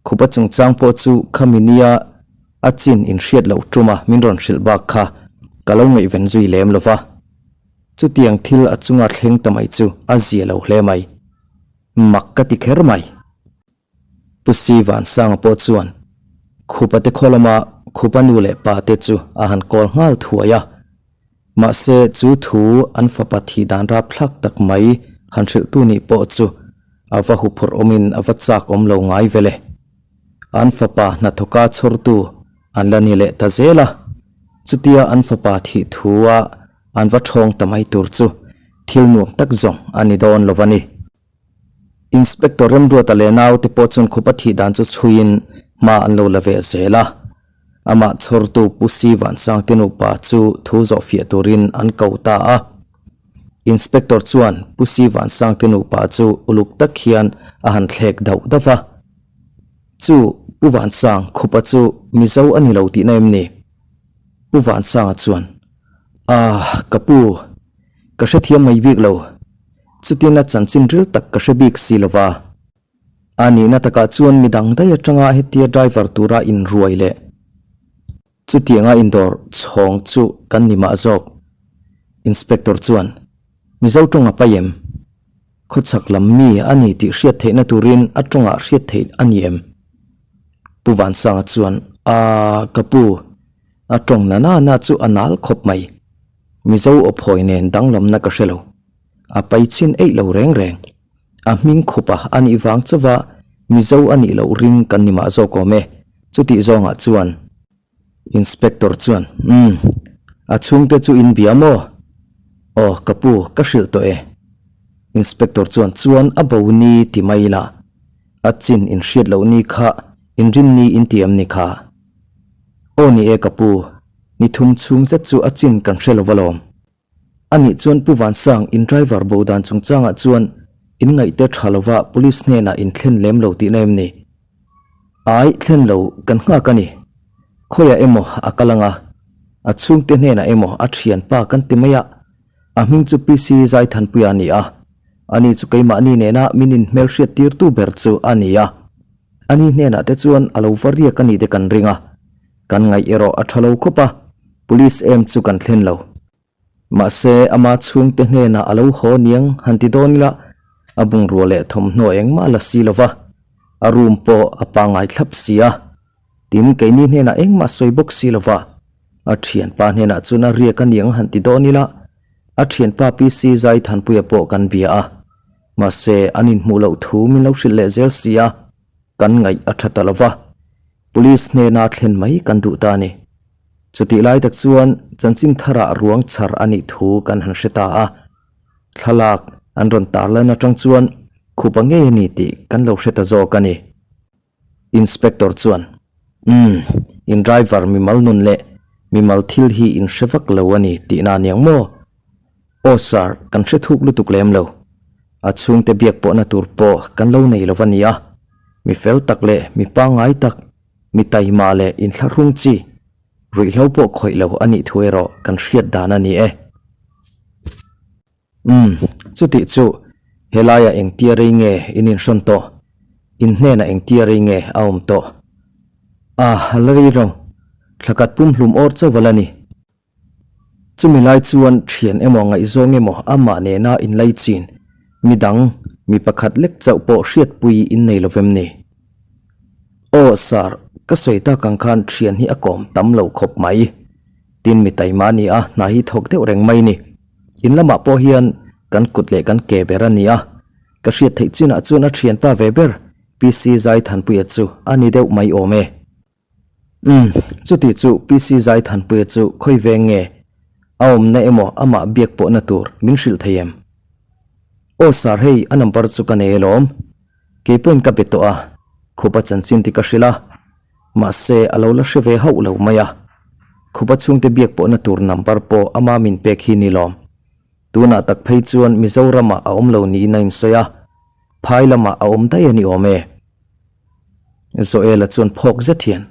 Khupa chungchang pawh chu khami nia a chin inhriat loh tuma min rawn hrilh bak kha ka lo ngaihven zui lem lo va. Chutiang thil a chunga thleng ta mai chu a zia lo hle mai. Mak ka ti kher mai. Pu Si Vansanga pawh chuan Khupa te khaw lama Khupa nu leh pa te chu a han kawl nghal thuai a. Mahse chu thu an fapa thih dan rapthlak tak mai han hrilhtu nih pawh chu a va huphurh awmin a va chak awm lo ngai vele. An fapa hnathawka chhawrtu an la ni leh ta zel a. Chutia an fapa thih thu a an va thawng ta mai tur chu thil nuam tak zawng a ni dawn lo a ni. Inspector Remruata leh naute pawh chuan khupa thih dan chu chhuiin hma an lo la ve zel a. Amah chhawrtu Pu Si Vansangte nupa chu thu zawh fiah turin an ko ta a. Inspector chuan Pu Si Vansangte nupa chu uluk tak hian a han thlek dauh dauh va. Chu Pu Vansang, khupa chu Mizo a ni lo tihna em ni? Pu Vansanga chuan, Aah, ka pu, ka hrethiam mai bik lo. Chutin a chanchin ril tak ka hre bik si lo va. A nihna takah chuan midang daih atanga hetia driver tura inruai leh chutianga indawr chhawng chu kan ni mah zawk. Inspector chuan, Mizo tawng a pai em? Khawchhak lam mi a ni tih hriat theihna turin a tawngah hriat theih a ni em? Pu Vansanga chuan, Aaa, ka pu, a tawng na na na chu a nal khawp mai. Mizo awphawi nen danglamna ka hre lo. A pai chin eih lo reng reng. A hming khupa a nih vang chauva Mizo a nih loh ring kan ni mah zawk awm e, chutih zawngah chuan. Inspector chuan, Umm, a chhungte chu in bia maw? Aw, ka pu, ka hrilh tawh e. Inspector chuan, Chuan a bo ni ti mai ila, a chin in hriat loh ni kha inrin ni in ti em ni kha? Aw ni e ka pu, ni thum chhung zet chu a chin kan hre lo alawm. A nih chuan Pu Vansang in driver bo dan chungchangah chuan in ngaihte tha lova police hnenah in thlen lem lo tihna em ni? Ai, thlen lo, kan nghak a ni. Khawiah emaw a kal anga, a chhungte hnenah emaw a thianpa kan ti mai a, a hming chu PC Zaithanpuia a ni a, ani chu keimahni nena min inhmelhriat tirtu ber chu a ni a. Ani hnenah te chuan a lo va riak a nih te kan ring a, kan ngaih erawh a tha lo khawp a, police em chu kan thlen lo. Mahse ama chhungte hnenah a lo haw niang han ti dawn ila, a bungrua leh thawmhnaw engmah la si lo va, a room pawh a pangngai thlap si a, tin keini hnenah engmah sawi bawk si lo va, a thianpa hnenah chuan a riak a niang han ti dawn ila, a thianpa PC Zaithanpuia pawh kan bia a. Mahse, an inhmuh loh thu min lo hrilh leh zel si a, kan ngaih a tha ta lo va, Police hnena thlen mai kan duh ta a ni. Chutih lai tak chuan chanchin tharah ruang chhar a nih thu kan han hre ta a, thlalak an rawn tarlan atang chuan khupa ngei a ni tih kan lo hre ta zawk a ni. Inspector chuan, Umm, in driver mimal nun leh mimal thil hi in hre vak lo a ni tihna aniang maw? Aw sir, kan hre thuk lutuk lem lo. A chhungte biak pawhna tur pawh kan lo nei lo a nia. Mi fel tak leh mi pangngai tak, mi taima leh inthlahrung chi, ruihhlo pawh khawih lo a nih thu erawh kan hriat dan a ni e. Umm, chutih chu helaiah engtia rei nge in inhrawn tawh? In hnenah engtia rei nge a awm tawh? A, a la rei lo. Thla khat pumhlum awr chauh a la ni. Chumi lai chuan thian emaw ngaihzawng emaw amah nena inlai chin midang mi pakhat lek chauh pawh hriatpui in nei lo vem ni? Aw sir, ka sawi tak ang khan thian hi a kawm tam lo khawp mai. Tin mi taima a ni a, hna hi thawk deuh reng mai ni. In lamah pawh hian kan kut leh kan ke ber a ni a, ka hriat theih chinah chuan a thianpa ve ber PC Zaithanpuia chu a ni deuh mai awm e. Umm, chuti chu PC Zaithanpuia chu khawi veng nge? A awmna emaw amah biak pawhna tur min hrilh thei em? Aw sir hei a number chu ka nei alawm. Kei pawhin ka be tawh a, khupa chanchin ti ka hrilh a. Mahse a lo la hre ve hauh lo mai a. Khupa chhungte biak pawhna tur number pawh ama min pek hi ni lawm. Tunah tak phei chuan Mizoramah a awm lo niin a insawi a, phai lamah a awm daih a ni awm e. Joela chuan phawk zet hian,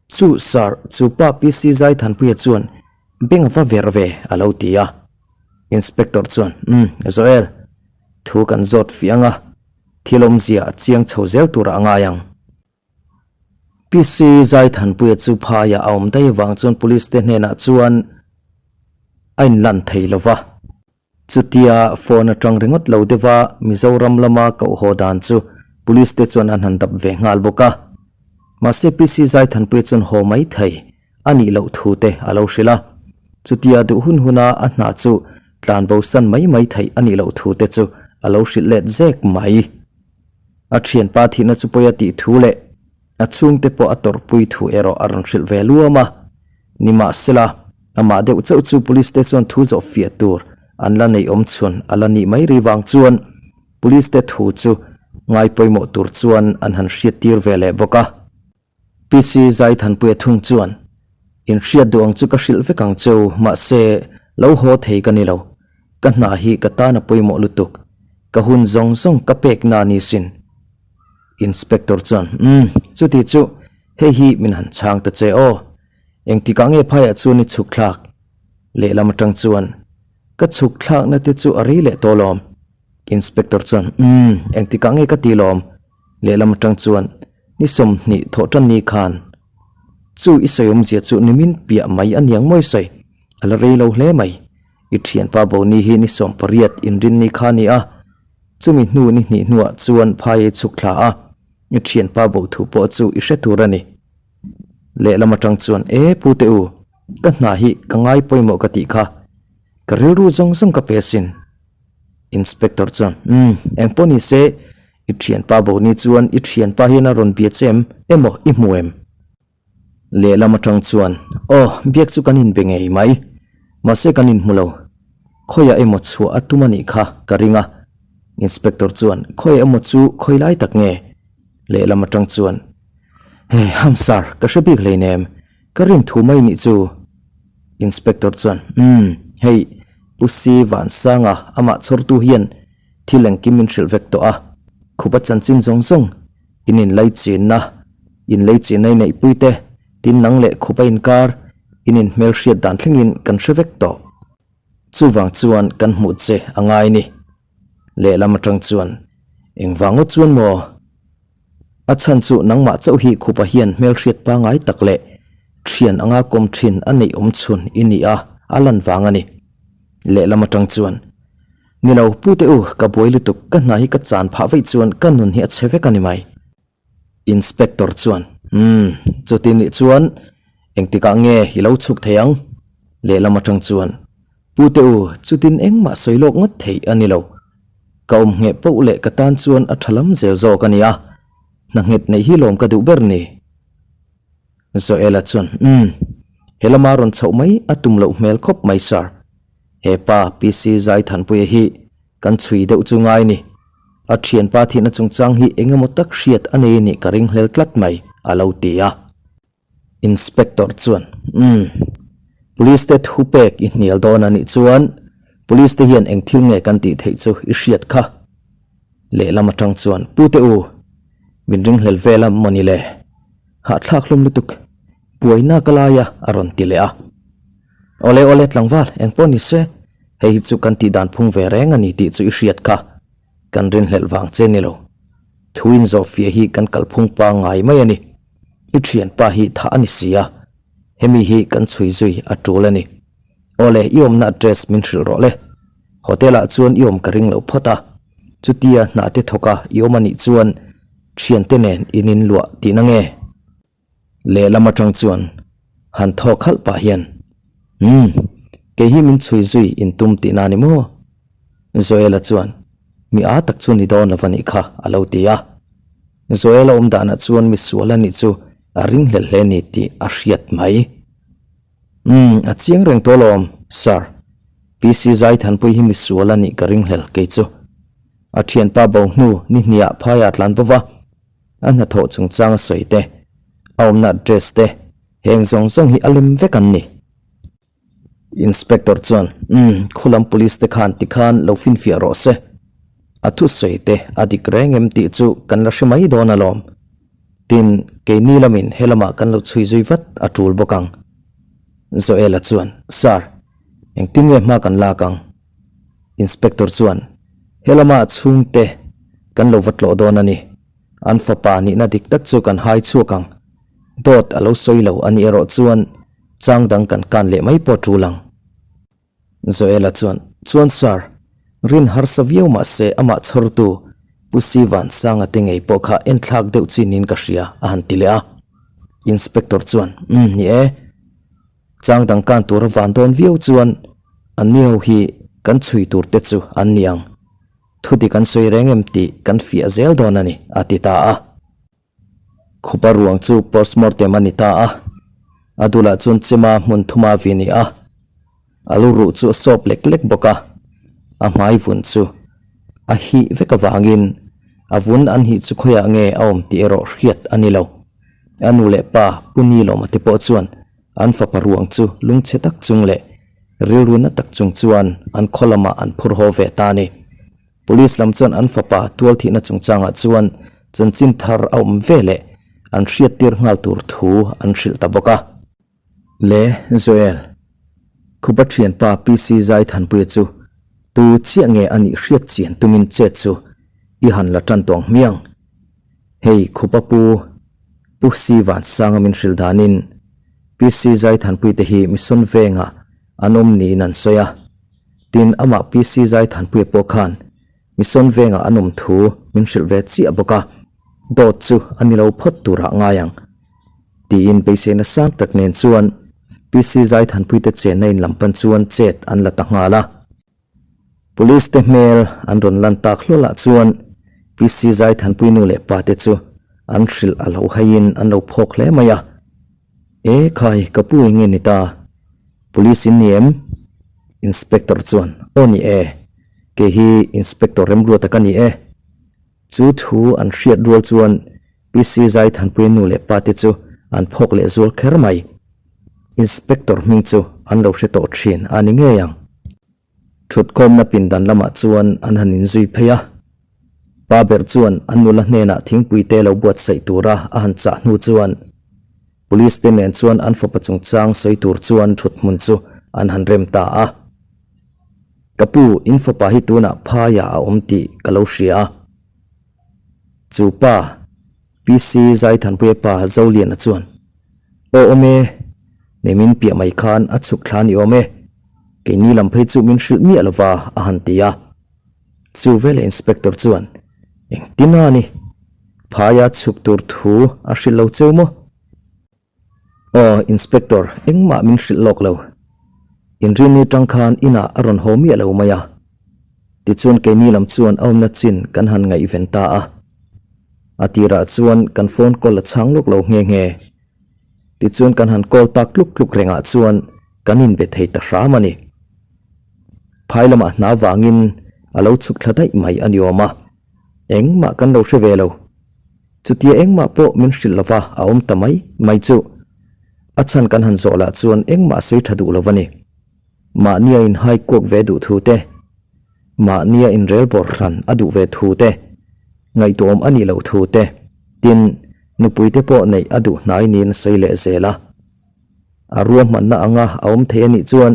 Chu sir, chu pa PC Zaithanpuia chuan beng a va ver ve, a lo ti a. Inspector chuan, Umm, Joel, thu kan zawt fiang a, thil awmzia a chiang chho zel turah a ngai ang. PC Zaithanpuia chu phaiah a awm daih avang chuan police te hnenah chuan a inlan thei lo va. Chutia phone atang ringawt lo deuha Mizoram lama koh haw dan chu Police te chuan an han dap ve nghal bawk a. Mahse PC Zaithanpuia chuan haw mai thei a nih loh thu te a lo hrilh a. Chutia duh hun huna a hna chu tlan bo san mai mai theih a nih loh thu te chu a lo hrilh let zek mai. A thianpa thihna chu pawi a tih thu leh A chhungte pawh a tawrhpui thu erawh a rawn hrilh ve luam a. Nimahsela, amah deuh chauh chu Police te chuan thu zawh fiah tur an la neih awm chhun a la nih mai ri vang chuan Police te thu chu ngai pawimawh tur chuan an han hriattir ve leh bawk a. PC Zaithanpuia thung chuan, In hriat duh ang chu ka hrilh vek ang cheu, mahse, lo haw thei ka ni lo. Ka hna hi ka tan a pawimawh lutuk. Ka hun zawng zawng ka pek na ni sin. Inspector chuan, Umm, chuti chu hei hi min han chhang ta che aw. Engtikah nge phaiah chuan i chhuk thlak? Lehlam atang chuan, Ka chhuk thlakna te chu a rei leh tawh lawm. Inspector chuan, Umm, engtikah nge ka ti lawm? Lehlam atang chuan, Ni 20 thawh tan ni khan. Chu i sawi awmzia chu nimin piah mai a niang mawi sawi, a la rei lo hle mai. I thianpa Boni hi ni 18 inrin ni kha a ni a, chumi hnu ni hnih hnuah chuan phai ei chhuk thla a, i thianpa bo thu pawh chu i hre tur a ni. Lehlam atang chuan, E Pute u, ka hna hi ka ngai pawimawh ka tih kha, ka rilru zawng zawng ka pe asin. Inspector chuan, Umm, engpawh ni se, i thianpa Boni chuan i thianpa hian a rawn bia che em emaw i hmu em? Lehlam atang chuan, Aw, biak chu kan inbe ngei mai. Mahse kan inhmu lo. Khawiah emaw chhuah a tum a nih kha ka ring a. Inspector chuan, Khawiah emaw chu khawi lai tak nge? Lehlam atang chuan, Hei, ham sir, ka hre bik hleinem. Ka rin thu mai nih chu. Inspector chuan, Umm, hei, Pu Si Vansanga amah chhawrtu hian thil engkim min hrilh vek tawh a. Khupa chanchin zawng zawng In inlaichinna, inleichinna i neihpui te, tin nang leh khup a inkar, in inhmelhriat dan thlengin kan hre vek tawh. Chuvang chuan kan hmuh che a ngai ni. Lehlam atang chuan, Engvang ngawt chuan maw? A chhan chu nangmah chauh hi khupa hian hmelhriat pangai tak leh thian anga kawm thin a neih awm chhun i ni a, a lan vang a ni. Lehlam atang chuan, Ni lo, pu te u, ka buai lutuk, ka hna hi ka chan phah vaih chuan ka nun hi a chhe vek a ni mai. Inspector chuan, Umm, chuti nih chuan engtikah nge i lo chhuk thei ang? Lehlam atang chuan, Pu te u, chutin engmah sawi lawk ngawt theih a ni lo. Ka awm ngheh poh leh ka tan chuan a tha lam zel zawk a ni a, hna nghet neih hi lawm ka duh ber ni. Joela chuan, Umm, he lama rawn chhoh mai a tum loh hmel khawp mai sir. He pa PC Zaithanpuia hi kan chhui deuh chu ngai ni. A thianpa thihna chungchang hi eng emaw tak hriat a nei nih ka ringhlel tlat mai, a lo ti a. Inspector chuan, Umm, Police te thu pek i hnial dawn a nih chuan Police te hian eng thil nge kan tih theih chu i hriat kha. Lehlam atang chuan, Pute u, min ringhlel vel a mawni le? Hahthlak hlawm lutuk, buaina ka lai a, a rawn ti leh a. Awle awle tlangval, engpawh ni se, hei hi chu kan tih dan phung ve reng a ni tih chu i hriat kha, kan rinhlelh vang che ni lo. Thu inzawhfiah hi kan kalphung pangngai mai a ni. I thianpa hi thah a ni si a, hemi hi kan chhui zui a tul a ni. Awle, i awmna address min hrilh rawh le. Hotel ah chuan i awm ka ring lo phawt a, chutia hna te thawk a i awm a nih chuan thiante nen in inluah tihna nge? Lehlam atang chuan han thawk halh pah hian, Umm, kei hi min chhui zui in tum tihna a ni maw? Joel-a chuan, Mi â tak chu ni dawn lo va nih kha, a lo ti a. Joel-a awm danah chuan mi sual a nih chu a ringhlel hle ni tih a hriat mai. Umm, a chiang reng tawh alawm, Sir. PC Zaithanpui hi mi sual a nih ka ringhlel kei chu. A thianpa bo hnu ni hniah phaiah tlan bawk a. A hnathawh chungchang a sawi te, a awmna address te, heng zawng zawng hi a lem vek an ni. Inspector chuan, Umm, khulam police te khan tikhan lo finfiah rawh se. A thusawi te a dik reng em tih chu kan la hre mai dawn alawm. Tin, keini lamin helamah kan lo chhui zui vat a tul bawk ang. Joel-a chuan, Sir, engtin nge hma kan lak ang? Inspector chuan, Helama chhungte kan lo va tlawh dawn a ni. An fapa nihna dik tak chu kan hai chhuak ang. Dawt a lo sawi lo a nih erawh chuan chang dang kan kan leh mai pawh tul ang. Joel-a chuan, Chuan Sir, rin harsa viau mah se amah chhawrtu Pu Sivan Sanga te ngei pawh kha enthlak deuh chi niin ka hria a han ti leh a. Inspector chuan, Umm, ni e. Chang dang kan tura van dawn viau chuan an ni ho hi kan chhui tur te chu an ni ang. Thu dik an sawi reng em tih kan fiah zel dawn a ni, a ti ta a. Khupa ruang chu postmortem a ni ta a. A dulah chuan chema hmun thuma vi ni a. A lu ruh chu a sawp lek lek bawk a. A hmai vun chu a hih vek avangin a vun an hih chu khawiah nge a awm tih erawh hriat a ni lo. A nu leh pa Pu Nilawma te pawh chuan An fapa ruang chu lungchhe tak chung leh rilru na tak chung chuan an khaw lamah an phur haw ve ta a ni. Police lam chuan an fapa tualthihna chungchangah chuan chanchin thar a awm ve leh an hriattir nghal tur thu an hrilh ta bawk a. Le Joel, Khupa thianpa PC Zaithanpuia chu tu chiah nge a nih hriat chian tumin chet chu i han la tan tawng hmiang. Hei Khupa pu Pu Si Vansanga min hrilh danin PC Zaithanpui te hi Mission Vengah an awm niin an sawi a. Tin, amah PC Zaithanpuia pawh khan Mission Vengah an awm thu min hrilh ve chiah bawk a, dawt chu a ni lo phawt turah ngai ang. Tiin beiseina sang tak nen chuan PC Zaithanpui te chenna in lam pan chuan chet an la ta nghal a. Police te hmel an rawn lan tak hlawlah chuan PC Zaithanpui nu leh pa te chu an hrilh a lo haiin an lo phawk hle mai a. E khai ka pu eng nge ni ta? Police in ni em? Inspector chuan aw ni e, kei hi Inspector Remruata ka ni e. Chu thu an hriat rual chuan PC Zaithanpuia nu leh pa te chu an phawk leh zual kher mai. Inspector hming chu an lo hre tawh thin a ni ngei ang. Thutkhawmna pindan lamah chuan an han inzui phei a. Pa ber chuan an nula hnenah thingpui te lo buatsaih tura a han chah hnu chuan Police te nen chuan an fapa chungchang sawi tur chuan thuthmun chu an han rem ta a. Ka pu, in fapa hi tunah phaiah a awm tih ka lo hria a. Chu pa, PC Zaithanpuia pa Zoliana chuan, Aw awm e, nemin piah mai khan a chhuk thla ni awm e. Keini lam phei chu min hrilh miah lova a han ti a. Chu veleh Inspector chuan, Engtin a ni? Phaia chhuk tur thu a hrilh lo cheu maw? Aw, Inspector, engmah min hrilh lawk lo. Inrini tang khan inah a rawn haw miah lo mai a. Tichuan keini lam chuan a awmna chin kan han ngaihven ta a. A tirah chuan kan phone call a chhang lawk lo nghe nghe. Tichuan kan han call tak tluk tluk rengah chuan kan inbe thei ta hram a ni. Phai lamah hna vangin a lo chhuk thla daih mai a ni awm a, engmah kan lo hre ve lo. Chutia engmah pawh min hrilh lova a awm ta mai mai chu a chhan kan han zawh lah chuan engmah a sawi tha duh lo a ni. Mahnia inhai kuak ve duh thu te, mahnia inrel bawr hran a duh ve thu te, ngaihtuahawm a nih loh thu te, tin, nupui te pawh neih a duh hnai niin a sawi leh zel a. A ruahmanna anga a awm thei a nih chuan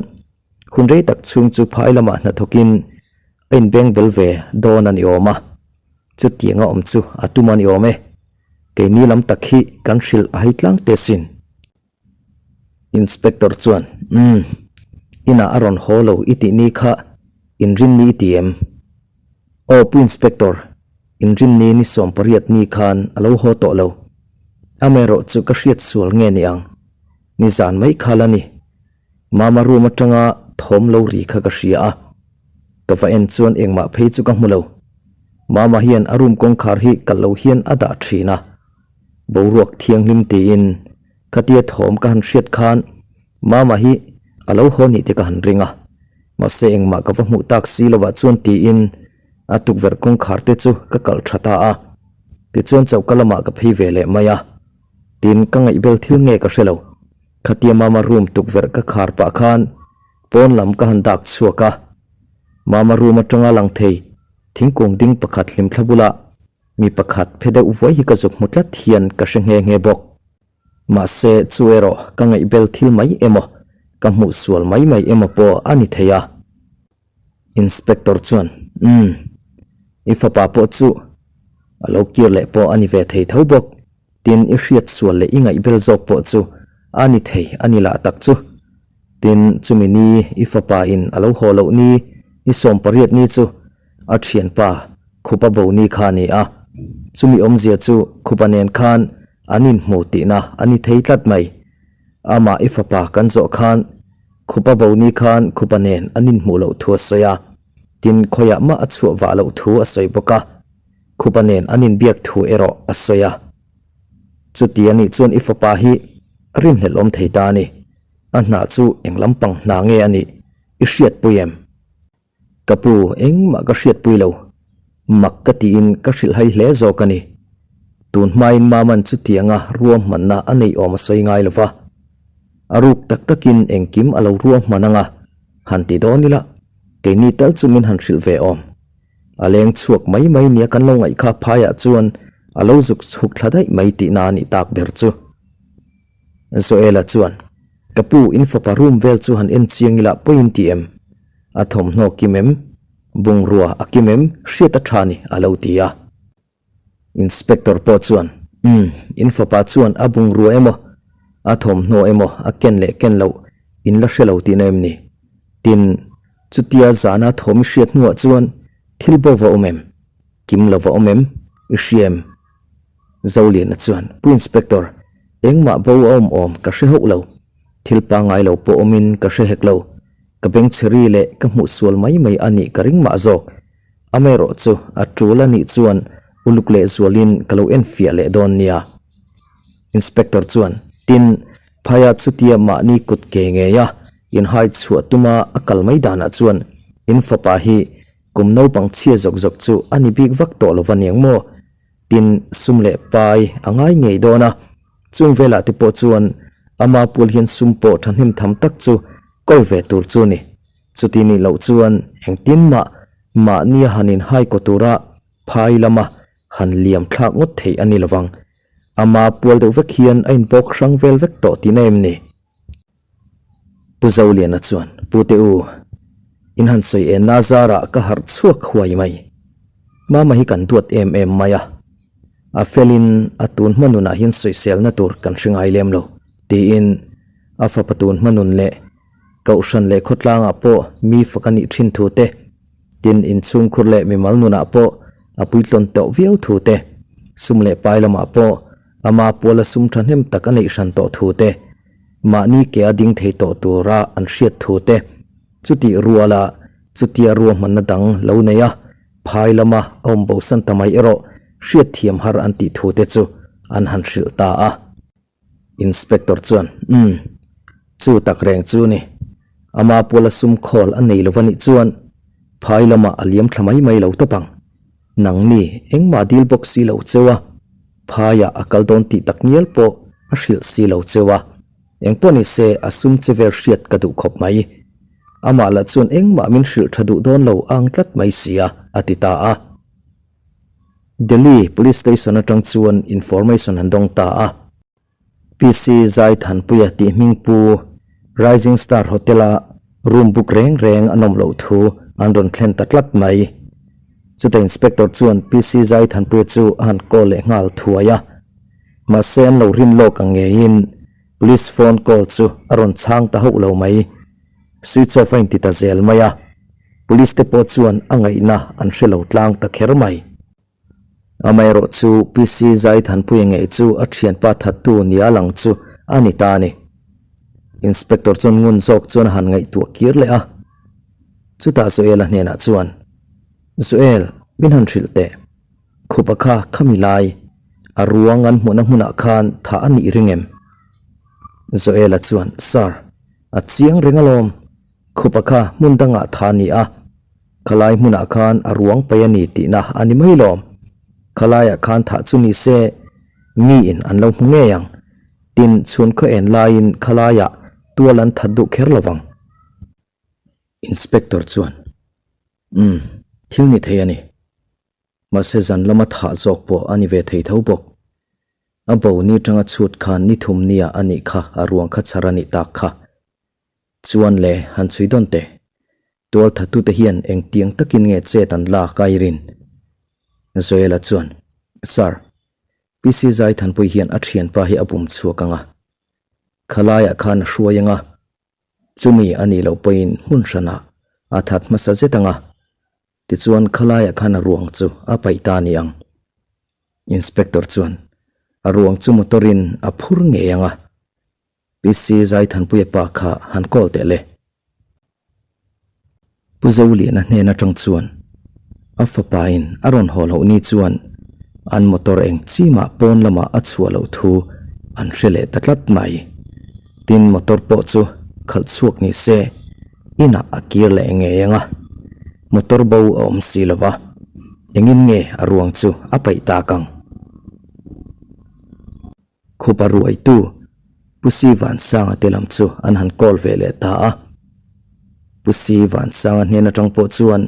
hun rei tak chhung chu phai lamah hnathawkin a inbeng bel ve dawn a ni awm a. Chutianga awm chu a tum a ni awm e. Keini lam tak hi kan hrilh a hei tlang te sin. Inspector chuan, Umm, inah a rawn haw lo i tih ni kha inrinni i ti em? Aw Pu Inspector, inrinni ni 18 ni khan a lo haw tawh lo. Amaherawh chu ka hriat sual nge ni ang? Nizan mai kha la ni. Mama room atanga thawm lo ri kha ka hria a, ka va en chuan engmah phei chu ka hmu lo. Mama hian a room kawngkhar hi kalh lo hian a dah thin a, boruak thianghlim tiin khatia thawm ka han hriat khan Mama hi a lo haw nih te ka han ring a, mahse engmah ka va hmuh tak si lovah chuan tiin a tukverh kawngkhar te chu ka kalh tha ta a, tichuan choka lamah ka phei ve leh mai a, tin ka ngaihbel thil nge ka hre lo. Khatia Mama room tukverh ka khar pah khan pawn lam ka han dak chhuak a, Mama room atanga lang thei thingkung ding pakhat hlimthla bulah mi pakhat phe deuh vuai hi ka zuk hmu tlat hian ka hre nghe nghe bawk. Mahse chu erawh ka ngaihbel thil mai emaw, ka hmuh sual mai mai emaw pawh a ni thei a. Inspector chuan, Umm, i fapa pawh chu a lo kir leh pawh a ni ve thei tho bawk. Tin, i hriat sual leh i ngaihbel zawk pawh chu a ni thei a ni lah tak chu. Tin, chumi ni i fapa in a lo haw loh ni, i 18 ni chu a thianpa Khupa bo ni kha a ni a. Chumi awmzia chu Khupa nen khan an inhmu tihna a ni thei tlat mai. Amah i fapa kan zawh khan Khupa bo ni khan Khupa nen an inhmuh loh thu a sawi a, tin khawiah mah a chhuah vah loh thu a sawi bawk a. Khupa nen an inbiak thu erawh a sawi a. Chuti a nih chuan i fapa hi a rinhlelh awm thei ta a ni. A hna chu eng lampang hna nge a nih i hriatpui em? Ka pu, engmah ka hriatpui lo. Mak ka tiin ka hrilhhai hle zawk a ni. Tun hmain Maman chutianga ruahmanna a neih awm a sawi ngai lo va. A ruk tak takin engkim a lo ruahman anga han ti dawn ila, keini tal chu min han hrilh ve awm. A leng chhuak mai mai nia kan lo ngaih kha phaiah chuan a lo zuk chhuk thla daih mai tihna a nih tak ber chu. Joela chuan, Ka pu, in fapa room vel chu han en chiang ila pawiin ti em? A thawmhnaw kim em? Bungrua a kim em? Hriat a tha ni, a lo ti a. Inspector pawh chuan, Umm, in fapa chuan a bungrua emaw, a thawmhnaw emaw a ken leh ken loh in la hre lo tihna em ni? Tin, chutia zana thawm i hriat hnuah chuan thil bo va awm em? Kim lo va awm em? I hria em? Zoliana chuan, Pu Inspector, engmah bo a awm awm ka hre hauh lo. Thil pangngai lo pawh awmin ka hre hek lo. Ka bengchheri leh ka hmuh sual mai mai a nih ka ring mah zawk. Amaherawh chu a tul a nih chuan uluk leh zualin ka lo enfiah leh dawn nia. Inspector chuan, Tin, phaia chutia mahni kut ke ngeia inhai chhuah tuma a kal mai danah chuan in fapa hi kum naupang chhia zawk zawk chu a ni bik vak tawh lo va niang maw? Tin, sum leh pai a ngai ngei dawn a, chung velah te pawh chuan ama pual hian sum pawh thahnem tham tak chu kawl ve tur chu ni. Chuti nih loh chuan engtin mah mahnia han inhai kaw tura phai lama han liam thlak ngawt theih a ni lovang. Ama pual deuh vek hian a inbawk hrang vel vek tawh tihna em ni? Pu Zoliana chuan, Pu te u, in han sawi en na zarah ka harh chhuak huai mai. Mama hi kan duat em em mai a. A felin a tun hma nunah hian sawiselna tur kan hre ngai lem lo, tiin a fapa tun hma nun leh Kohhran leh khawtlangah pawh mi fak a nih thin thu te, tin inchhungkhur leh mimal nunah pawh a puitlawn tawh viau thu te, sum leh pai lamah pawh ama puala sum thahnem tak a neih hran tawh thu te, mahni ke a ding thei tawh tura an hriat thu te, chutih ruala chutia ruahmanna dang lo nei a phai lama a awm bosan ta mai erawh hriatthiam har an tih thu te chu an han hrilh ta a. Inspector chuan, Umm, chu tak reng chu ni. Ama puala sum khawl a nei lo va nih chuan phai lamah a liam thla mai mai lo tawp ang. Nangni engmah dil bawk si lo cheu a, phaiah a kal dawn tih tak ngial pawh a hrilh si lo cheu a. Engpawh ni se a sum che vel hriat ka duh khawp mai. Amah lah chuan engmah min hrilh tha duh dawn lo ang tlat mai sia, a ti ta a. Delhi Police Station atang chuan information an dawng ta a. PC Zai Thanpuia tih hming pu Rising Star Hotel-a room book reng reng an awm loh thu an rawn thlen ta tlat mai. Chutah Inspector chuan PC Zaithanpuia chu a han call leh nghal thuai a. Mahse an lo rin lawk ang ngeiin Police phone call chu a rawn chhang ta hauh lo mai. Switch off a inti ta zel mai a. Police te pawh chuan a ngaihna an hre lo tlang ta kher mai. Amaherawh chu PC Zaithanpuia ngei chu a thianpa thattu nia lang chu a ni ta a ni. Inspector chuan ngun zawk chuan a han ngaihtuah kir leh a. Chutah Joel-a hnenah chuan, Joel, min han hrilh teh. Khupa kha khami lai, a ruang an hmuhna hmunah khan thah a nih ring em? Joel-a chuan, Sir, a chiang reng alawm. Khupa kha hmun dangah tha a ni a, khalai hmunah khan a ruang paih a ni tihna a ni mai lawm. Khalaiah khan thah chu ni se, miin an lo hmu ngei ang. Tin, chhun khaw en laiin khalaiah tual an that duh kher lo vang. Inspector chuan, Umm, thil ni thei a ni. Mahse zan lama thah zawk pawh a ni ve thei tho bawk. A bo ni tanga chhut khan ni thum nia a nih kha a ruang kha chhar a nih tak kha. Chuan le, han chhui dawn teh. Tual thatute hian engtiang takin nge chet an lak a i rin? Joel-a chuan, Sir, PC Zaithanpui hian a thianpa hi a bum chhuak ang a. Khalaiah khan a hruai ang a. Chumi a nih loh pawhin hmun hranah a that hmasa zet ang a. Tichuan khalaiah khan a ruang chu a paih ta a ni ang. Inspector chuan a ruang chu motor-in a phur ngei ang a, PC Zaithanpuia pa kha han call teh le. Pu Zoliana hnen atang chuan a fapain a rawn haw loh ni chuan an motor eng chimah pawn lamah a chhuah loh thu an hre leh ta tlat mai. Tin motor pawh chu khalh chhuak ni se. Inah a kir leh ngei ang a, motor bo a awm si lo va, engin nge a ruang chu a paih tak ang? Khupa ruaitu Pu Si Vansanga te lam chu an han call ve leh ta a. Pu Si Vansanga hnen atang pawh chuan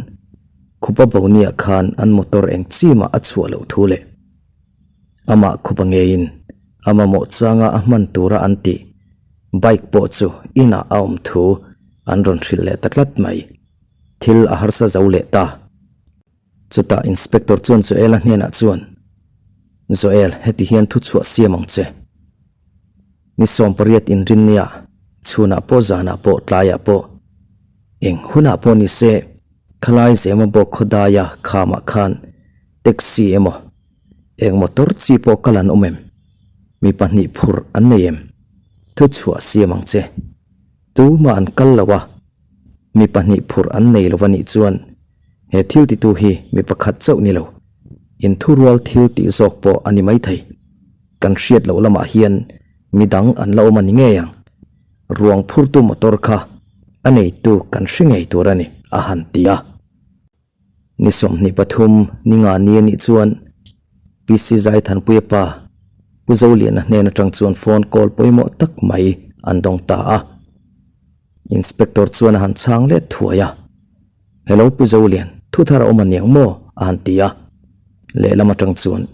Khupa Boniah khan an motor eng chimah a chhuah loh thu leh amah Khupa ngeiin a mamawh changa a hman tura an tih Bike pawh chu inah a awm thu an rawn hrilh leh ta tlat mai. Thil a harsa zo leh ta. Chutah Inspector chuan Joel-a hnenah chuan, Joel, heti hian thu chhuah siam ang che. Ni 18 inrinnia, chhunah pawh zanah pawh tlaiah pawh, eng hunah pawh ni se, khalai zema bawk khawdaia khamah khan taxi emaw, Eng motor chi pawh kal an awm em? Mi pahnih phurh an nei em? Thu chhuah siam ang che. Tumah an kal lo a, mi pahnih phurh an nei lo a nih chuan he thil titu hi mi pakhat chauh ni lo, inthurual thil tih zawk pawh a ni maithei. Kan hriat loh lamah hian mi dang an la awm a ni ngei ang. Ruang phurtu motor kha a neitu kan hre ngei tur a ni, a han ti a. Ni 23 ni nga ni a nih chuan PC Zaithanpuia pa Pu Zoliana hnen atang chuan phone call pawimawh tak mai an dawng ta a. Inspector chuan a han chhang let thuai a, Hello Pu Zolian, thu thar a awm aniang maw? a han ti a. Lehlam atang chuan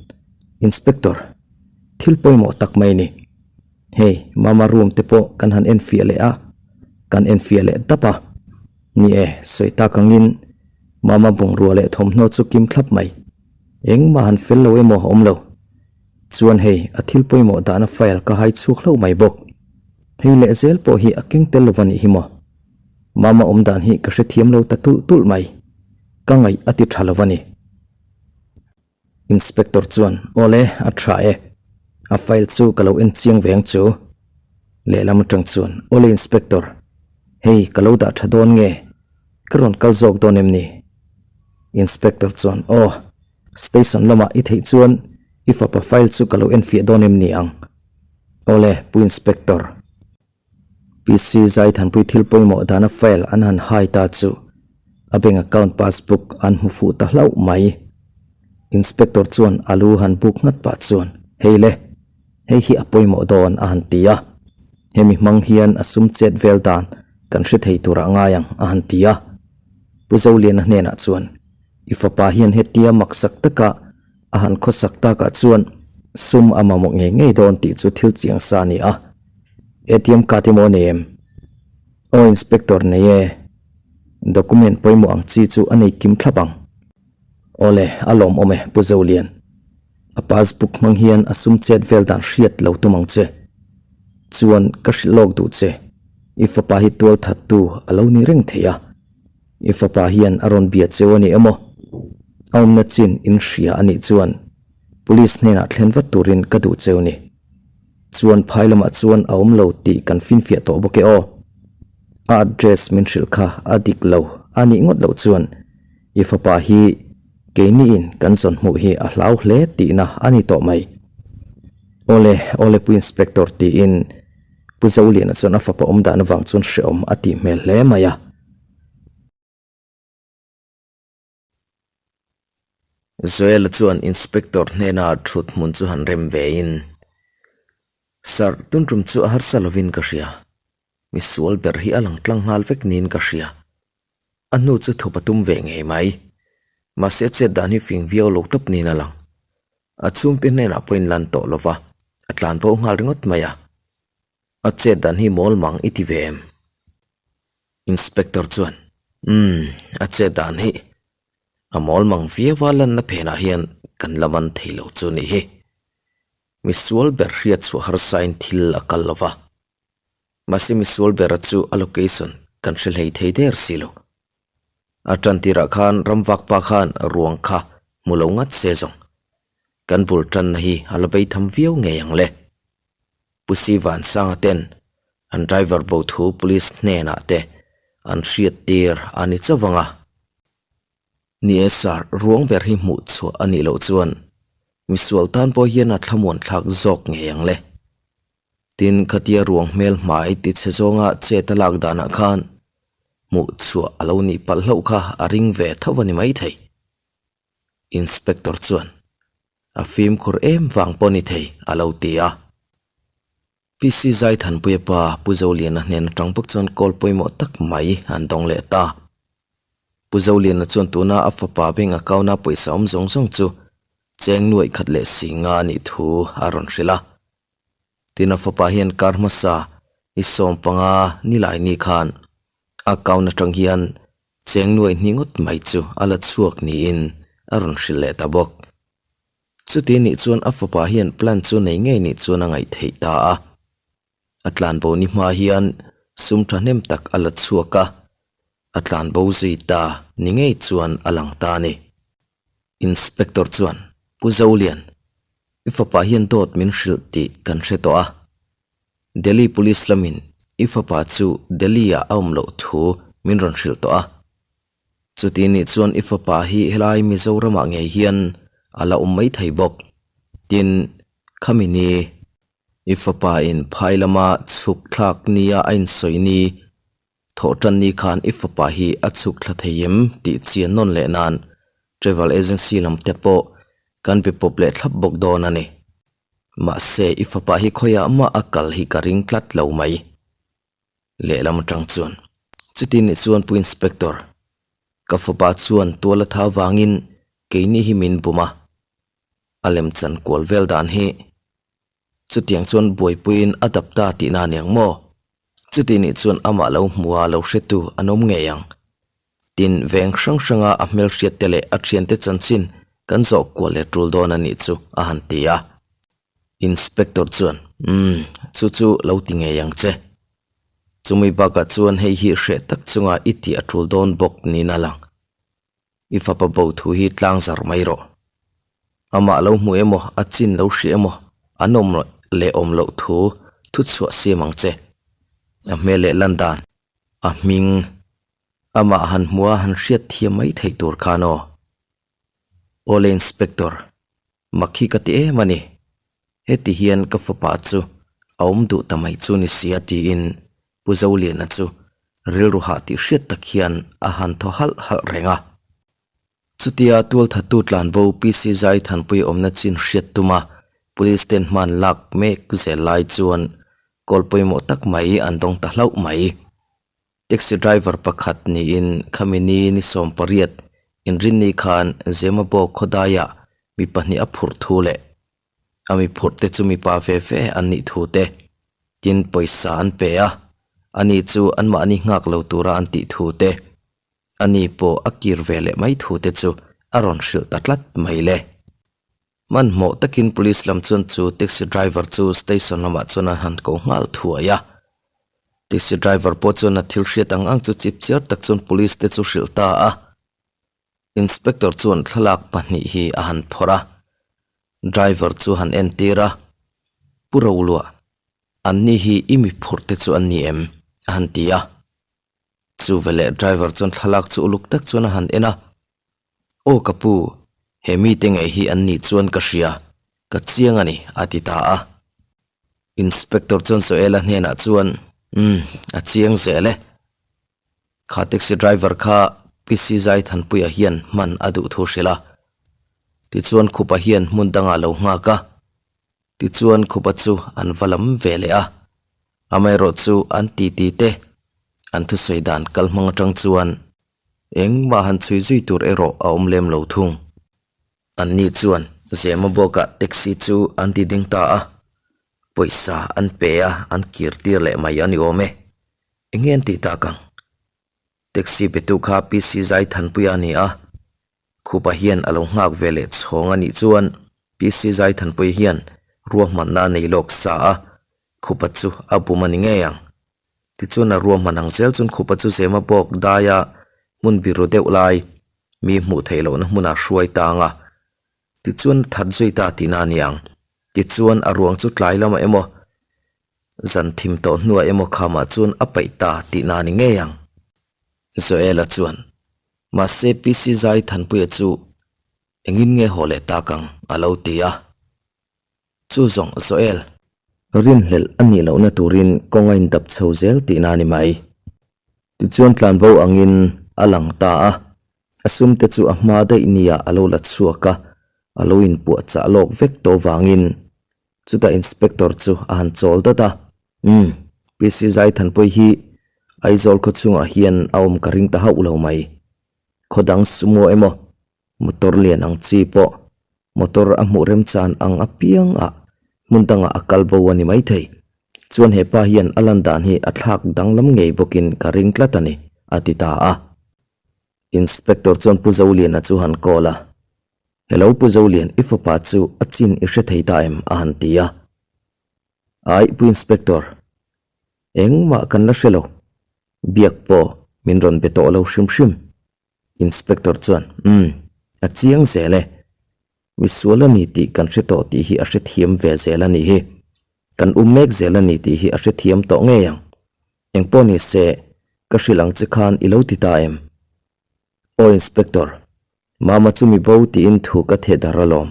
Inspector, thil pawimawh tak mai ni. Hei, mama room te pawh kan han enfiah leh a, kan enfiah leh dap a. Ni e, sawi tak angin Mama bungrua leh thawmhnaw chu kim thlap mai. Engmah han fel lo emaw a awm lo. Chuan hei, a thil pawimawh dahna file ka hai chhuak hlauh mai bawk. Hei leh zel pawh hi a keng tel lo va nih hi maw. Mama awm dan hi ka hrethiam lo ta tulh tulh mai. Ka ngaih a ti tha lo va ni. Inspector chuan, Awle, a tha e. A file chu ka lo en chiang ve ang chu. Lehlam atang chuan, Awle Inspector, hei ka lo dah tha dawn nge? Ka rawn kal zawk dawn em ni? Inspector chuan, Aw, station lamah i theih chuan i fapa file chu ka lo enfiah dawn em ni ang? Awle, Pu Inspector. PC Zaithanpui thil pawimawh dana file an han hai ta chu a bank account passbook an hmu fuh ta hlauh mai. Inspector chuan a lu han buk nghat pah chuan, Hei le, hei hi a pawimawh dawn a han ti a. Hemi hmang hian a sum chet vel dan kan hre thei turah ngai ang a han ti a. Pu Zoliana hnenah chuan, I fapa hian hetia maksak taka a han khawsak takah chuan sum a mamawh ngei ngei dawn tih chu thil chiang sa a ni a. ATM card emaw a nei em? Aw Inspector nei e. Document pawimawh ang chi chu a nei kim thlap ang. Awle, a lawmawm e, Pu Zolian. A passbook hmang hian a sum chet vel dan hriat lo tum ang che. Chuan ka hrilh lawk duh che, i fapa hi tual thattu a lo ni reng thei a. I fapa hian a rawn bia cheu a ni emaw? A awmna chin in hria a nih chuan Police hnenah thlen vat turin ka duh cheu ni. Chuan phai lamah chuan a awm lo tih kan finfiah tawh bawk e aw. A address min hrilh kha a dik lo a nih ngawt loh chuan i fapa hi keiniin kan zawn hmuh hi a hlau hle tihna a ni tawh mai. Awle, awle Pu Inspector tiin Pu Zoliana chuan a fapa awm dan avang chuan hrehawm a tih hmel hle mai a. Joel-a chuan Inspector hnena thut hmun chu han rem vein, Sir, tun tum chu a harsa lovin ka hria. Misual ber hi a lang tlang nghal vek niin ka hria. A hnu chu thup a tum ve ngei mai. Mahse a chet dan hi fing viau lo tawp niin a lang. A chhungte hnenah pawhin lan tawh lova, a tlan bo nghal ringawt mai a. A chet dan hi mawl mang i ti ve em? Inspector chuan, Umm, a chet dan hi a mawl mang viau a lanna phenah hian kan la man thei lo chu nih hi. Misual ber hriat chhuah harsain thil a kal lo va. Mahse misual bera chu a location kan hre hlei thei der si lo. A tan tirah khan ramvak pa khan ruang kha hmu lo ngat se zawng. Kan bul tanna hi a la bei tham viau ngei ang le. Pu Sivansanga ten an driver bo thu police hnenah te an hriat tir a ni chauh ang a. Ni e sir, ruang ber hi hmuh chhuah a nih loh chuan misual tan pawh hian a thlamuan thlak zawk ngei ang le. Tin, khatia ruang hmel hmai ti chhe zawnga chet a lak danah khan hmuh chhuah a lo nih palh hlauh kha a ring ve tho a ni maithei. Inspector chuan, A fimkhur em vang pawh ni thei, a lo ti a. PC Zaithanpuia pa Pu Zoliana hnen atang bawk chuan call pawimawh tak mai an dawng leh ta. Pu Zoliana chuan tuna a fapa bank account-a pawisa awm zawng zawng chu cheng nuaih khat leh si nga a nih thu a rawn hrilh a. Tin a fapa hian kar hmasa i 15 nilai ni khan account atang hian cheng nuaih hnih ngawt mai chu a la chhuak niin a rawn hrilh leh ta bawk. Chuti nih chuan a fapa hian plan chu nei ngei nih chuan a ngaih theih ta a. A tlanbo ni hma hian sum thahnem tak a la chhuak a, a tlanbo zui ta ni ngei chuan a lang ta a ni. Inspector chuan, Pu Zolian, i fapa hian dawt min hrilh tih kan hre tawh a. Delhi Police lamin i fapa chu Delhi-ah a awm loh thu min rawn hrilh tawh a. Chuti nih chuan i fapa hi helai Mizoramah ngei hian a la awm mai thei bawk. Tin, khami ni, i fapa in phai lama chhuk thlak nia a insawi ni, Thawh tan ni khan i fapa hi a chhuk thla thei em tih chian nawn leh nan travel agency lam te pawh kan be pawp leh thlap bawk dawn a ni. Mahse i fapa hi khawiah mah a kal hi ka ring tlat lo mai. Lehlam atang chuan chuti nih chuan Pu Inspector, ka fapa chuan tual a tha vangin keini hi min bum a, a lemchan kual vel dan hi Chutiang chuan buaipuiin a dap ta tihna a niang maw? Chuti nih chuan amah lo hmua lo hretu an awm ngei ang. Tin, veng hrang hranga a hmelhriatte leh a thiante chanchin kan zawh kual leh tul dawn a nih chu a han ti a. Inspector chuan, Umm, chu chu lo ti ngei ang che. Chumi bakah chuan hei hi hreh tak chunga i tih a tul dawn bawk niin a lang. I fapa bo thu hi tlang zar mai rawh. Amah lo hmu emaw, a chin lo hria emaw, an awm leh awm loh thu thu chhuah siam ang che. A hmel leh lan dan, a hming, amah han hmua han hriat thiam mai theih tur khan aw. Awle Inspector, mak hi ka ti em a ni. Heti hian ka fapa chu a awm duh ta mai chu ni sia tiin Pu Zoliana chu rilru hah tih hriat tak hian a han thaw halh halh reng a. Chutia tualthattu tlanbo PC Zaithanpui awmna chin hriat tuma Police ten hman lak mek zel lai chuan kawl pawimawh tak mai an dawng ta hlauh mai. Taxi driver pakhat niin khami ni ni 18 inrinni khan Zemabawk khawdaiah mi pahnih a phurh thu leh A mi phurh te chu mipa ve ve an nih thu te, tin pawisa an pe a, ani chu anmahni nghak lo tura an tih thu te, ani pawh a kir ve leh mai thu te chu a rawn hrilh ta tlat mai le. Hmanhmawh takin police lam chuan chu taxi driver chu station lamah chuan an han ko nghal thuai a. Taxi driver pawh chuan a thil hriat ang ang chu chip chiar tak chuan police te chu hrilh ta a. Inspector chuan thlalak pahnih hi a han phawrh a, driver chu han entir a, Pu Roluah, anni hi i mi phurh te chu an ni em? a han ti a. Chu veleh driver chuan thlalak chu uluk tak chuan a han en a, Aw ka pu, he mite ngei hi an nih chuan ka hria, ka chiang a ni, a ti ta a. Inspector chuan Joel-a hnenah chuan, Umm, a chiang zel e. Kha taxi driver kha PC Zaithanpuia hian hman a duh thu hrilh a. Tichuan Khupa hian hmun dangah lo nghak a. Tichuan Khupa chu an va lam ve leh a. Amaherawh chu an titi te, an thusawi dan kal hmang atang chuan engmah han chhui zui tur erawh a awm lem lo thung. Anni chuan Zema bawkah taxi chu an ti ding ta a, pawisa an pe a, an kir tir leh mai a ni awm e. Eng nge an tih tak ang? Taxi petu kha PC Zaithanpuia a ni a, Khupa hian a lo nghak ve leh chhawng a nih chuan PC Zaithanpuia hian ruahmanna a nei lawk sa a, Khupa chu a bum a ni ngei ang. Tichuan a ruahman ang zel chuan Khupa chu Zema bawk daia hmun biru deuh lai mi hmuh theih lohna hmunah hruai tang a, tichuan a that zui ta tihna a ni ang. Tichuan a ruang chu tlai lamah emaw, zan thim tawh hnuah emaw khamah chuan a paih ta tihna a ni ngei ang. Joel-a chuan, Mahse PC Zai Thanpuia chu engin nge haw leh tak ang? a lo ti a. Chu zawng Joel, rinhlelh a nih lohna turin kawng a indap chho zel tihna a ni mai. Tichuan tlanbo angin a lang ta a, a sumte chu a hma daih nia a lo la chhuak a, a lo inpuahchah lawk vek tawh vangin chutah inspector chu a han chawl dat a, Umm, PC Zaithanpui hi Aizawl khaw chungah hian a awm ka ring ta hauh lo mai. Khaw dang sumo emaw Motor lian ang chi pawh motor a hmuh remchan ang apiang ah hmun dangah a kal bo a ni maithei. Chuan he pa hian a lan dan hi a thlak danglam ngei bawkin ka ring tlat a ni, a ti ta a. Inspector chuan Pu Zoliana chu han call a, Hello Pu Zolian, i fapa chu a chin i hre thei ta em? a han ti a. Aih Pu Inspector, engmah kan la hre lo. Biak pawh min rawn be tawh lo hrim hrim. Inspector chuan, Umm, a chiang zel e. Misual a ni tih kan hre tawh tih hi a hrethiam ve zel a nih hi. Kan um mek zel a ni tih hi a hrethiam tawh ngei ang. Engpawh ni se, ka hrilh ang che khan i lo ti ta em? Aw Inspector, Mama chu mi bo tiin thu ka theh dar alawm.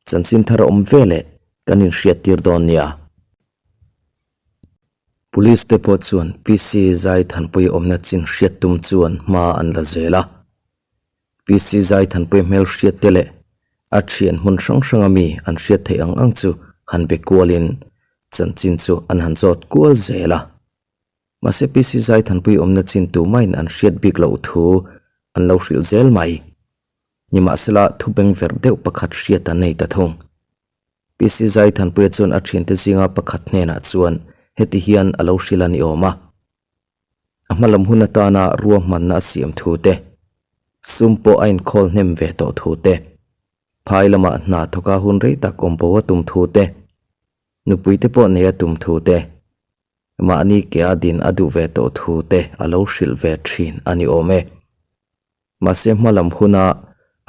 Chanchin thar a awm veleh kan inhriat tir dawn nia. Police te pawh chuan PC Zaithanpui awmna chin hriat tum chuan hma an la zel a. PC Zaithanpui hmel hriat te leh a thian hmun hrang hranga mi an hriat theih ang ang chu han be kualin chanchin chu an han zawt kual zel a. Mahse PC Zaithanpui awmna chin tumahin an hriat bik loh thu an lo hrilh zel mai. Nimahsela thu bengverh deuh pakhat hriat an nei ta thung. PC Zaithanpuia chuan a thiante zinga pakhat hnenah chuan heti hian a lo hrilh a ni awm a, A hma lam hun atana ruahmanna a siam thu te, sum pawh a inkhawl hnem ve tawh thu te, phai lamah hna thawka hun rei tak awm bo a tum thu te, nupuite pawh nei a tum thu te, mahni kea din a duh ve tawh thu te a lo hrilh ve thin a ni awm e. Mahse hma lam huna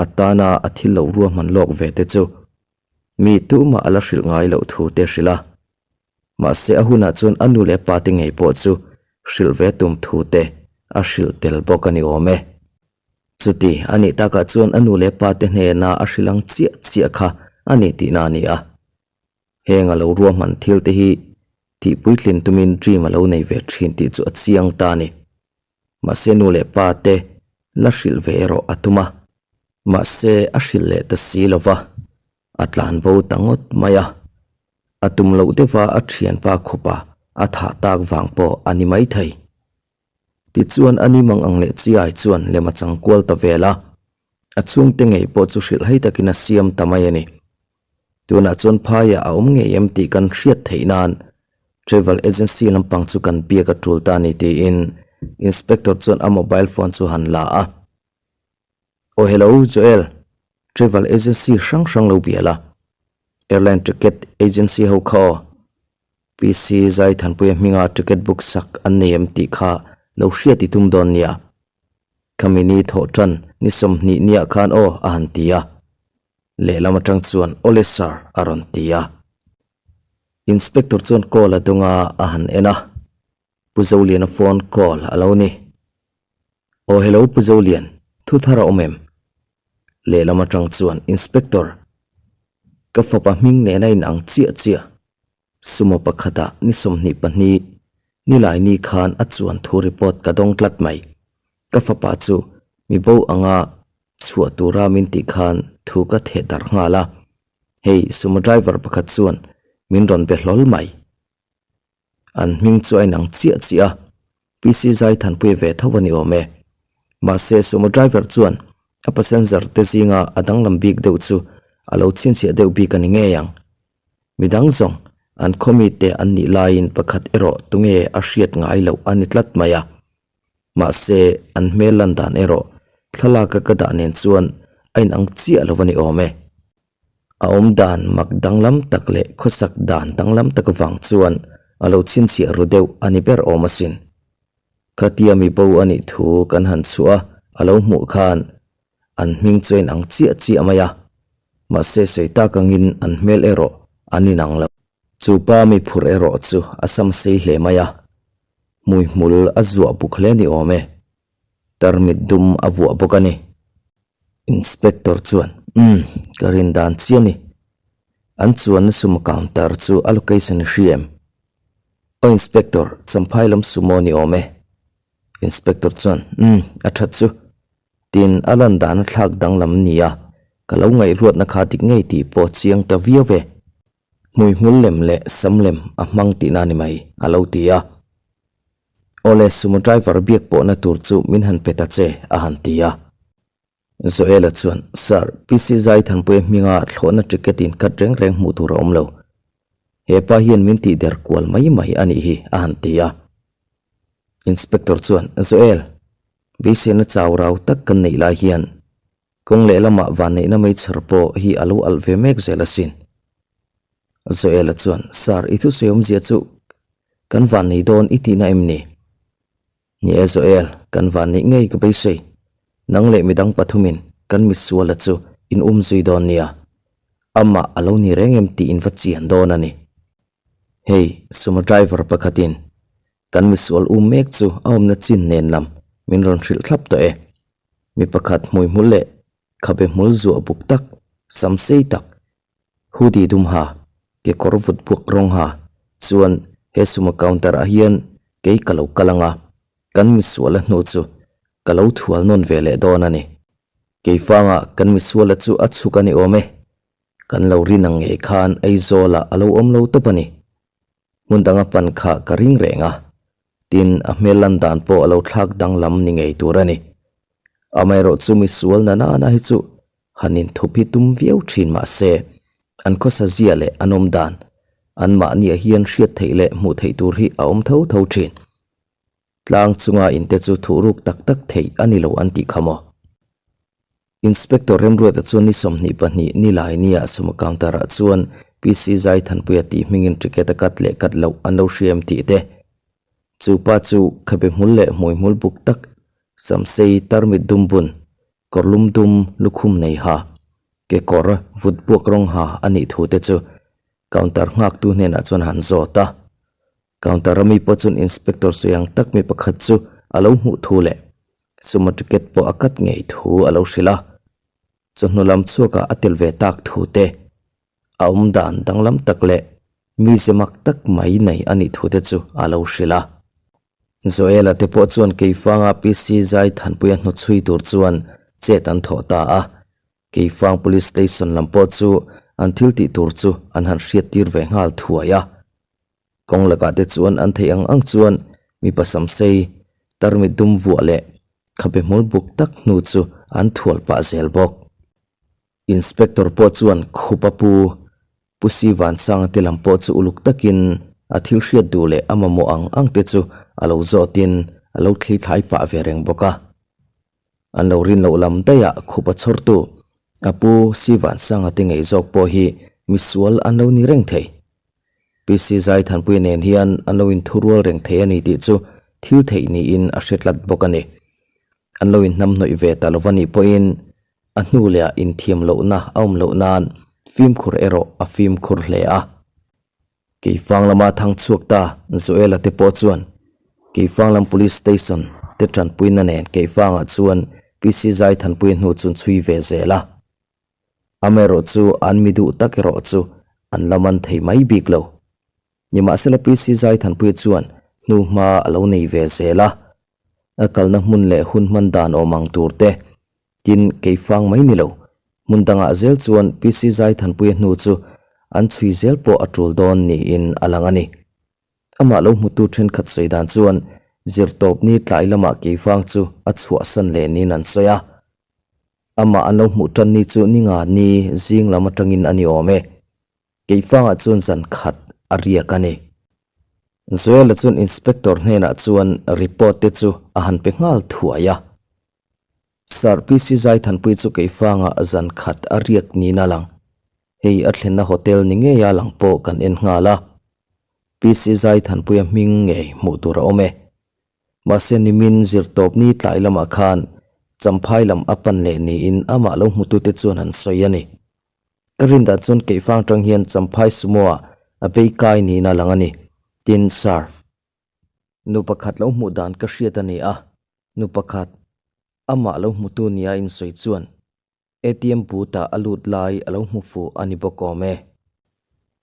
a tana a thil lo ruahman lawk ve te chu Mi tumah a la hrilh ngai loh thu te hrilh a. Mahse a hunah chuan a nu leh pa te ngei pawh chu hrilh ve tum thu te a hrilh tel bawk a ni awm e. Chuti a nih takah chuan a nu leh pa te hnena a hrilh ang chiah chiah kha a ni tihna a ni a. Heng a lo ruahman thil te hi tih puitlin tumin dream a lo nei ve thin tih chu a chiang ta a ni. Mahse nu leh pa te la hrilh ve erawh a tum a. Mahse a hrilh leh ta si lo va, a tlan bo ta ngawt mai a. A tum loh deuha a thianpa khupa a thah tak vang pawh a ni maithei. Tichuan a ni mang ang leh chiai chuan lem a chang kual ta vel a, a chhungte ngei pawh chu hrilh hei takin a siam ta mai a ni. Tunah chuan phaiah a awm ngei em tih kan hriat theih nan travel agency lampang chu kan biak a tul ta a ni tiin inspector chuan a mobile phone chu han la a. Aw hello Joel, travel agency hrang hrang lo bia la, airline ticket agency ho kha aw, PC Zaithanpuia hminga ticket book sak an nei em tih kha lo hriat i tum dawn nia. Khami ni thawh tan ni 20 niah khan aw a han ti a. Lehlam atang chuan Awle sir a rawn ti a. Inspector chuan call a dawng a a han en a. Pu Zoliana phone call a lo ni. Aw hello Pu Zolian, thu thar a awm em? Lehlam atang chuan Inspector, ka fapa hming nena in ang chiah chiah. Sumo pakhatah ni 22, nilai ni khan a chuan thu report ka dawng tlat mai. Ka fapa chu mi bo anga chhuah tura min tih khan thu ka theh darh nghal a. Hei sumo driver pakhat chuan min rawn be hlawl mai. An hming chu a inang chiah chiah a, PC Zaithanpuia ve tho a ni awm e. Mahse sumo driver chuan a passenger te zinga a danglam bik deuh chu a lo chhinchhiah deuh bik a ni ngei ang. Midang zawng an khawmite an nih laiin pakhat erawh tunge a hriat ngai loh a ni tlat mai a. Mahse, an hmel lan dan erawh thlalaka ka dah nen chuan a inang chiah lo a ni awm e. A awm dan mak danglam tak leh khawsak dan danglam tak vang chuan a lo chhinchhiah ru deuh a ni ber awm asin. Khatia mi bo a nih thu kan han chhuah a, a lo hmuh khan an hming chu a inang chiah chiah mai a, mahse sawi tak angin an hmel erawh an inang lo. Chu pa mi phurh erawh chu a sam sei hle mai a, hmuihmul a zuah buk hle ni awm e, tarmit dum a vuah bawk a ni. Inspector chuan, Umm, ka rin dan chiah a ni. An chuanna sumo counter chu a location i hria em? Aw Inspector, Champhai lam sumo ni awm e. Inspector chuan, Umm, a that chu. Tin, a lan dan a thlak danglam nia, ka lo ngaihruatna kha dik ngei tih pawh chiang ta viau e. Hmuihmul lem leh sam lem a hmang tihna a ni mai, a lo ti a. Awle, sumo driver biak pawhna tur chu min han pe ta che, a han ti a. Joel-a chuan, Sir, PC Zaithanpuia hminga thlawhna ticket in cut reng reng hmuh tur a awm lo. He pa hian min tih der kual mai mai a nih hi, a han ti a. Inspector chuan, Joel, beiseina chau rau tak kan neih lai hian Kawng lehlamah vanneihna meichher pawh hi a lo alh ve mek zel asin. Joel-a chuan, Sir, i thusawi awmzia chu kan vannei dawn i tihna em ni? Ni e Joel, kan vanneih ngei ka beisei. Nang leh midang pathumin kan misuala chu in um zui dawn nia. Amah a lo ni reng em tih in va chian dawn a ni. Hei, sumo driver pakhatin kan misual um mek chu a awmna chin nen lam min rawn hrilh thlap tawh e. Mi pakhat hmuihmul leh khabe hmul zuah buk tak, sam sei tak, hoodie dum ha, kekawr vut buak rawng ha chuan he sumo counter ah hian kei ka lo kal ang a, kan misuala hnu chu ka lo thual nawn ve leh dawn a ni. Keifangah kan misuala chu a chhuk a ni awm e, kan lo rin ang ngei khan Aizawlah a lo awm lo tawp a ni. Hmun danga pan kha ka ring reng a, tin a hmel lan dan pawh a lo thlak danglam ni ngei tur a ni. Amaherawh chu mi sual na nana hi chu han inthup hi tum viau thin mah se, an khawsa zia leh an awm dan, anmahniah hian hriat theih leh hmuh theih tur hi a awm tho tho thin. Tlang chunga inte chu thuhruk tak tak theih a ni lo an tih kha maw? Inspector Remruata chuan ni 22 ni lai nia sumo counter ah chuan PC Zaithanpuia tih hmingin ticket a cut leh cut loh an lo hria em tih te. Chu pa chu khabe hmul leh hmui hmul buk tak, samsei tarmit dum bun, kawrlum dum lukhum nei ha, kekawr vut buak rawng ha a nih thu te chu counter nghaktu hnenah chuan a han zawt a. Counter a mi pawh chuan inspector sawi ang tak mi pakhat chu a lo hmuh thu leh Sumo ticket pawh a cut ngei thu a lo hrilh a, chawhnu lam chhuakah a tel ve tak thu te, a awm dan danglam tak leh mize mak tak mai nei a nih thu te chu a lo hrilh a. Joel-a te pawh chuan Keifanga PC Zaithanpuia hnawchhui tur chuan chet an thawh ta a, Keifang Police Station lam pawh chu an thil tih tur chu an han hriattir ve nghal thuai a. Kawng lakah te chuan an theih ang ang chuan mipa samsei, tarmit dum vuah leh khabe hmul buk tak hnu chu an thual pah zel bawk. Inspector pawh chuan khup a pu, Pu Si Vansanga te lam pawh chu uluk takin a thil hriat duh leh a mamawh ang ang te chu a lo zawtin a lo thli thlai pah ve reng bawk a. An lo rin loh lam daih ah khupa chhawrtu a pu Sivansanga te ngei zawk pawh hi misual an lo ni reng thei. PC Zaithanpuia nen hian an lo inthurual reng thei a ni tih chu thil theih niin a hre tlat bawk a ni. An lo inhnamhnawih ve ta lova nih pawhin a hnu leh ah inthiam lohna a awm loh nan fimkhur erawh a fimkhur hle a. Keifang lama thang chhuak ta Joel-a te pawh chuan Keifang lam Police Station te tanpuina nen Keifangah chuan PC Zaithanpuia hnu chu an chhui ve zel a. Amaherawh chu an mi duh tak erawh chu an la man thei mai bik lo. Nimahsela PC Zaithanpuia chuan hnu hma a lo nei ve zel a. A kalna hmun leh hun hman dan awm ang tur te, tin keifang mai ni lo, hmun dangah zel chuan PC Zaithanpuia hnu chu an chhui zel pawh a tul dawn niin a lang a ni. Amah lo hmutu thenkhat sawi dan chuan zirtawpni tlai lamah keifang chu a chhuahsan leh niin an sawi a. Amah an lo hmuh tan ni chu ni nga ni zing lam atangin a ni awm e. Keifangah chuan zan khat a riak a ni. Joel-a chuan Inspector hnenah chuan report te chu a han pe nghal thuai a. Sir PC Zaithanpui chu Keifangah zan khat a riak niin a lang. Hei a thlenna hotel ni ngeia lang pawh kan en nghal a. PC Zaithanpuia hming ngei hmuh tur a awm e. Mahse nimin zirtawpni tlai lamah khan Champhai lam a pan leh niin amah lo hmutute chuan an sawi a ni. Ka rin dan chuan keifang tang hian Champhai Sumo ah a bei kai niin a lang a ni. Tin, Sir. Nu pakhat lo hmuh dan ka hriat a ni a, nu pakhat, amah lo hmutu nia insawi chuan ATM booth ah a lut lai a lo hmu fuh a ni bawk awm e.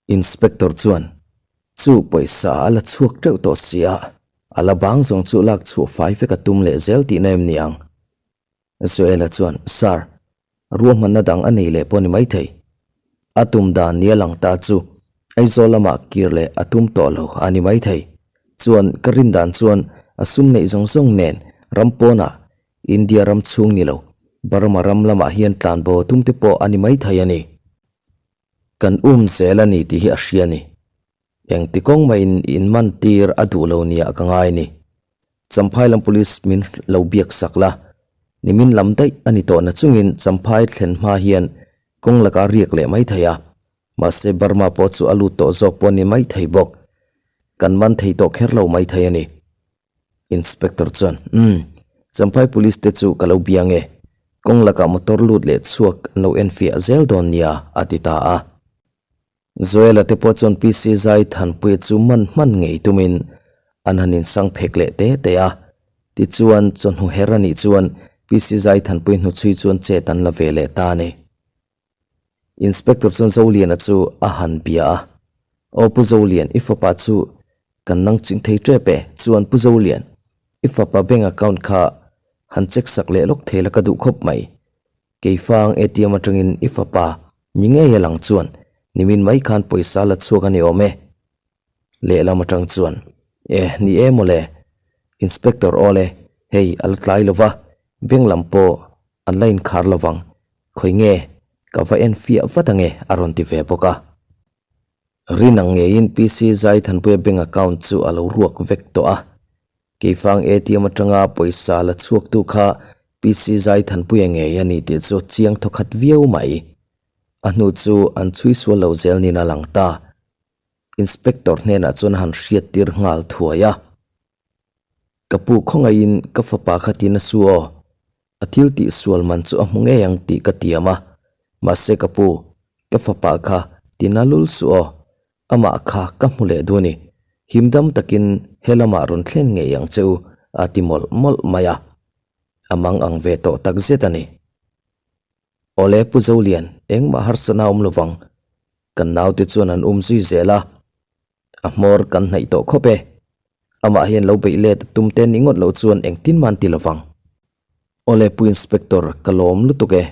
Inspector chuan, Chu pawisa a la chhuak teuh tawh si a, a la bang zawng chu lak chhuah fai vek a tum leh zel tihna em ni ang? Joel-a chuan, Sir, ruahmanna dang a nei leh pawh ni maithei. A tum dan nia lang ta chu Aizawl lamah kir leh a tum tawh lo a ni maithei. Chuan ka rin dan chuan a sum neih zawng zawng nen ram pawnah India ram chhung ni lo, Burma ram lamah hian tlanbo tum te pawh a ni maithei a ni. Kan um zel a ni tih hi a hria a ni. Engti kawng maiin in man tir a duh lo nia ka ngai ni. Champhai lam police min lo biak sak la, nimin lam daih a ni tawh na chungin Champhai thlen hma hian kawng laka riak leh mai thei a, mahse Burma pawh chu a lut tawh zawk pawh ni mai thei bawk. Kan man thei tawh kher lo mai thei a ni. Inspector chuan, Umm, Champhai police te chu ka lo bia nge, kawng lakah motor lut leh chhuak an lo enfiah zel dawn nia a ti ta a. Joel-a te pawh chuan PC Zai Thanpuia chu man hman ngei tumin an han insang phek leh te te a. Tichuan, chawhnu her a nih chuan PC Zai Thanpuia hnuchhui chuan chet an la ve leh ta a ni. Inspector chuan Zoliana chu a han bia a, Aw Pu Zolian, i fapa chu kan nang ching thei tep e. Chuan Pu Zolian, i fapa bank account kha han check sak leh lawk thei la ka duh khawp mai. Keifang ATM atangin i fapa ni ngei a lang chuan nimin mai khan pawisa la chhuak a ni awm e. Lehlam atang chuan, E, ni e mawle. Inspector awle, hei a la tlai lova, bank lam pawh an la inkhar lovang. Khawi nge, ka va en fiah vat ange a rawn ti ve bawk a. Rin ang ngeiin PC Zaithanpuia bank account chu a lo ruak vek tawh a. Keifang ATM atanga pawisa la chhuaktu kha PC Zaithanpuia ngei a ni tih chu chiang thawkhat viau mai. A hnu chu an chhui sual lo zel niin a lang ta. Inspector hnenah chuan a han hriattir nghal thuai a. Ka pu khawngaihin ka fapa kha tin a su aw. A thil tih sual man chu a hmu ngei ang tih ka tiam a, mahse ka pu, ka fapa kha tina lul suh aw. Amah kha ka hmu leh duh a ni. Him dam takin he lamah rawn thlen ngei ang che u, a ti mawlh mawlh mai a. A mang ang ve tawh tak zet a ni. Awle Pu Zolian, engmah harsatna a awm lovang. Kan naute chuan an um zui zel a. A hmawr kan hnaih tawh khawp e. Amah hian lo beih let a tum te ni ngawt loh chuan engtin man ti lovang. Awle Pu Inspector ka lawm lutuk e.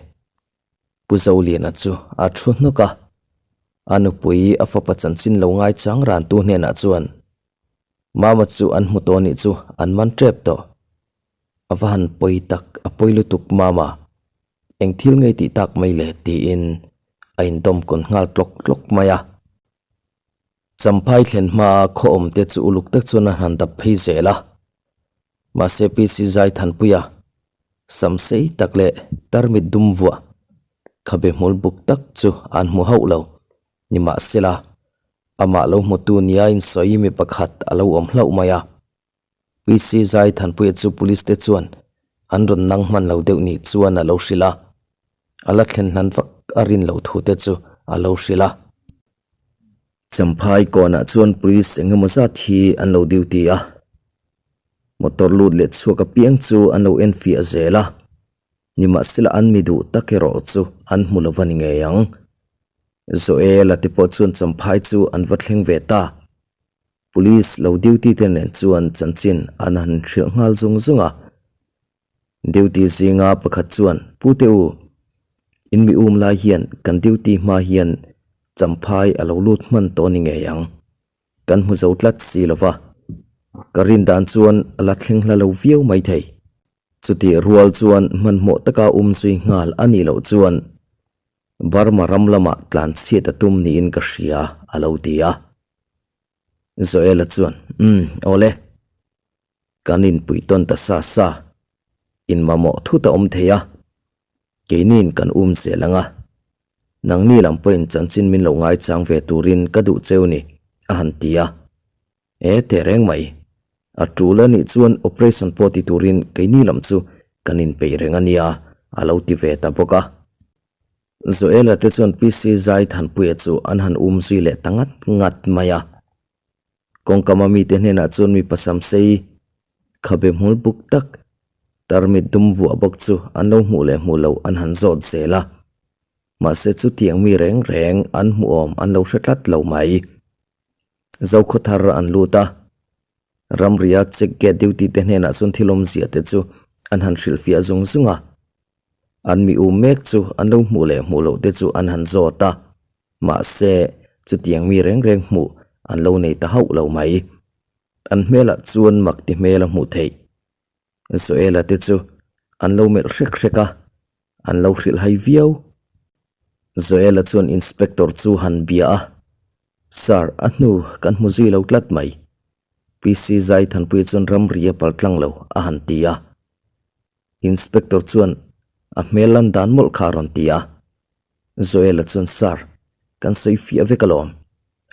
Pu Zoliana chu a thu hnawk a. A nupui a fapa chanchin lo ngai chang rantu hnenah chuan Mama chu an hmu tawh nih chu an man tep tawh. A va han pawi tak a pawi lutuk Mama. Eng thil ngei tih tak mai le tiin a indawmkawn nghal tlawk tlawk mai a. Champhai thlen hmaa khaw awm te chu uluk tak chuan a han dap phei zel a. Mahse PC Zaithanpuia. Sam sei tak leh tarmit dum vuah khabe hmul buk tak chu an hmu hauh lo. Nimahsela, amah lo hmutu nia insawi mi pakhat a lo awm hlauh mai a. PC Zai Thanpuia chu police te chuan an rawn nang hman lo deuh nih chuan a lo hrilh a, a la thlen hlan vak a rin loh thu te chu a lo hrilh a. Champhai kawnah chuan police eng emaw zat hi an lo duty a, motor lut leh chhuak apiang chu an lo enfiah zel a, nimahsela an mi duh tak erawh chu an hmu lo va ni ngei ang. Joel-a te pawh chuan Champhai chu an va thleng ve ta. Police lo duty te nen chuan chanchin an han hrilh nghal zung zung a. Duty zinga pakhat chuan, Pu te u, in mi um lai hian kan duty hma hian Champhai a lo lut hman tawh ni ngei ang. Kan hmu zo tlat si lo va, ka rin dan chuan a la thleng hla lo viau mai thei. Chutih rual chuan hmanhmawh taka um zui nghal a nih loh chuan Burma ram lamah tlanchhiat a tum niin ka hria, a lo ti a. Joel-a chuan, Umm, awle. Kan inpui tawn ta sa sa. In mamawh thut a awm thei a, keiniin kan um zel ang a. Nangni lam pawhin chanchin min lo ngaichang ve turin ka duh cheu ni, a han ti a. E teh reng mai. A tul a nih chuan operation pawh ti turin keini lam chu kan inpeih reng a nia, a lo ti ve ta bawk a. Joel-a te chuan PC Zai Thanpuia chu an han um zui leh ta ngat ngat mai a. Kawngkama mite hnenah chuan mipa samsei khabe hmul buk tak, tarmit dum vuah bawk chu an lo hmuh leh hmuh loh an han zawt zel a. Mahse chutiang mi reng reng an hmuh awm an lo hre tlat lo mai. Zokhaw thar an lut a, ramria check gate duty te hnenah chuan thil awmzia te chu an han hrilhfiah zung zung a. An mi um mek chu an lo hmuh leh hmuh loh te chu an han zawt a, mahse chutiang mi reng reng hmuh an lo nei ta hauh lo mai. An hmelah chuan mak ti hmel a hmuh theih. Joel-a te chu an lo melh hrek hrek a, an lo hrilh hai viau. Joel-a chuan inspector chu han bia a, Sir, a hnu kan hmu zui lo tlat mai. PC Zaithanpuia chuan ramri a paltlang lo a han ti a. Inspector chuan a hmel lan dan mawlh kha a rawn ti a. Joel-a chuan Sir, kan sawi fiah vek alawm.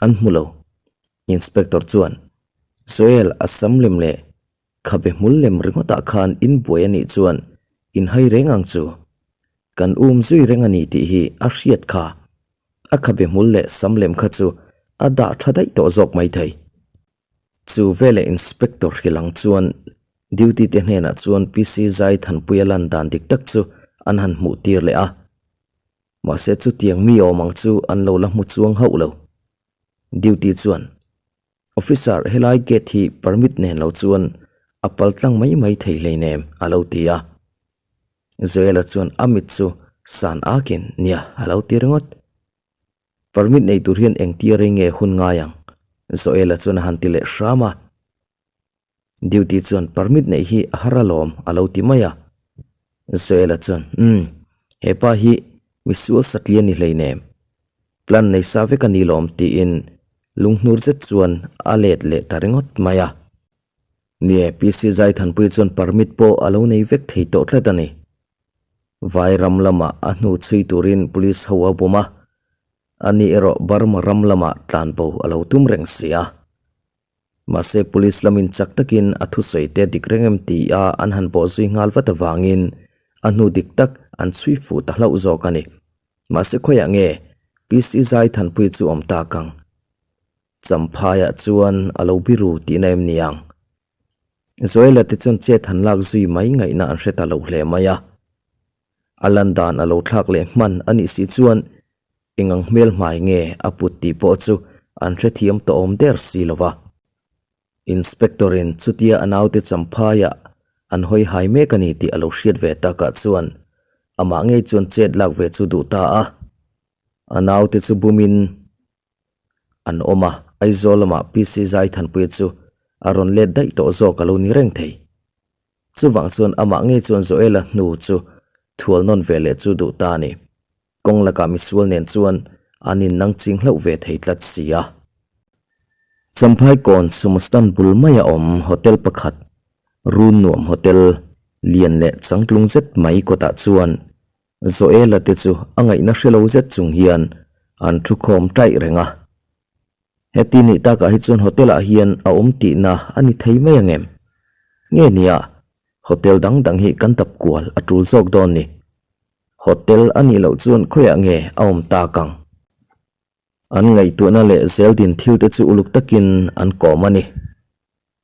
An hmu lo. Inspector chuan Joel a sam lem leh khabe hmul lem ringawtah khan in buai a nih chuan in hai reng ang chu. Kan um zui reng a ni tih hi a hriat kha. A khabe hmul leh sam lem kha chu a dah tha daih tawh zawk maithei. Chu veleh Inspector Hrilang chuan duty te hnenah chuan PC Zai Thanpuia lan dan dik tak chu an han hmuh tir leh a. Mahse chutiang mi awm ang chu an lo la hmu chuang hauh lo. Duty chuan, Officer helai gate hi permit nen lo chuan a pal tlang mai mai thei hleinem a lo ti a. Joel-a chuan a mit chu san akin nia a lo ti ringawt. Permit nei tur hian engtia rei nge hun ngai ang? Joel-a chuan a han ti leh hram a. Duty chuan permit neih hi a har alawm a lo ti mai a. Joel-a chuan, Umm, hepa hi misual satlian ni hleinem. Plan nei sa vek a ni lawm tiin lunghnur zet chuan a let leh ta ringawt mai a. Nie, PC Zaithanpuii chuan permit pawh a lo nei vek thei tawh tlat a ni. Vai ram lamah a hnu chhui turin police ho a bum a, ani erawh Burma ram lamah tlanbo a lo tum reng si a. Mahse police lamin chak takin a thusawi te dik reng em ti a an han bawh zui nghal vat avangin a hnu dik tak an chhui fuh ta hlauh zawk a ni. Mahse khawiah nge PC Zaithanpuii chu awm tak ang? Champhaiah chuan a lo biru tihna em ni ang? Joel-a te chuan chet han lak zui mai ngaihna an hre ta lo hle mai a. A lan dan a lo thlak leh hman a nih si chuan eng ang hmel hmai nge a put tih pawh chu an hrethiam tawh awm der si lo va. Inspector-in chutia a naute Champhaiah an hawi hai mek a ni tih a lo hriat ve takah chuan amah ngei chuan chet lak ve chu duh ta a. A naute chu bumin an awm a, Aizawl lamah PC Zaithanpuia chu a rawn let daih tawh zawk a lo ni reng thei. Chuvang chuan amah ngei chuan Joel-a hnu chu thual nawn ve leh chu duh ta a ni. Kawng lakah misual nen chuan an innang ching hlauh ve thei tlat si a. Champhai kawn Sumo stand bul maia awm hotel pakhat, Run Nuam Hotel. Lian leh changtlung zet mai kawtah chuan Joela te chu a ngaihna hre lo zet chung hian an thu khawm taih reng a. Heti nih takah hi chuan hotel ah hian a awm tihna a ni thei mai ang em? Nge nia, hotel dang dang hi kan dap kual a tul zawk dawn ni. Hotel a nih loh chuan khawiah nge a awm tak ang? An ngaihtuahna leh zel din thil te chu uluk takin an kawm a ni.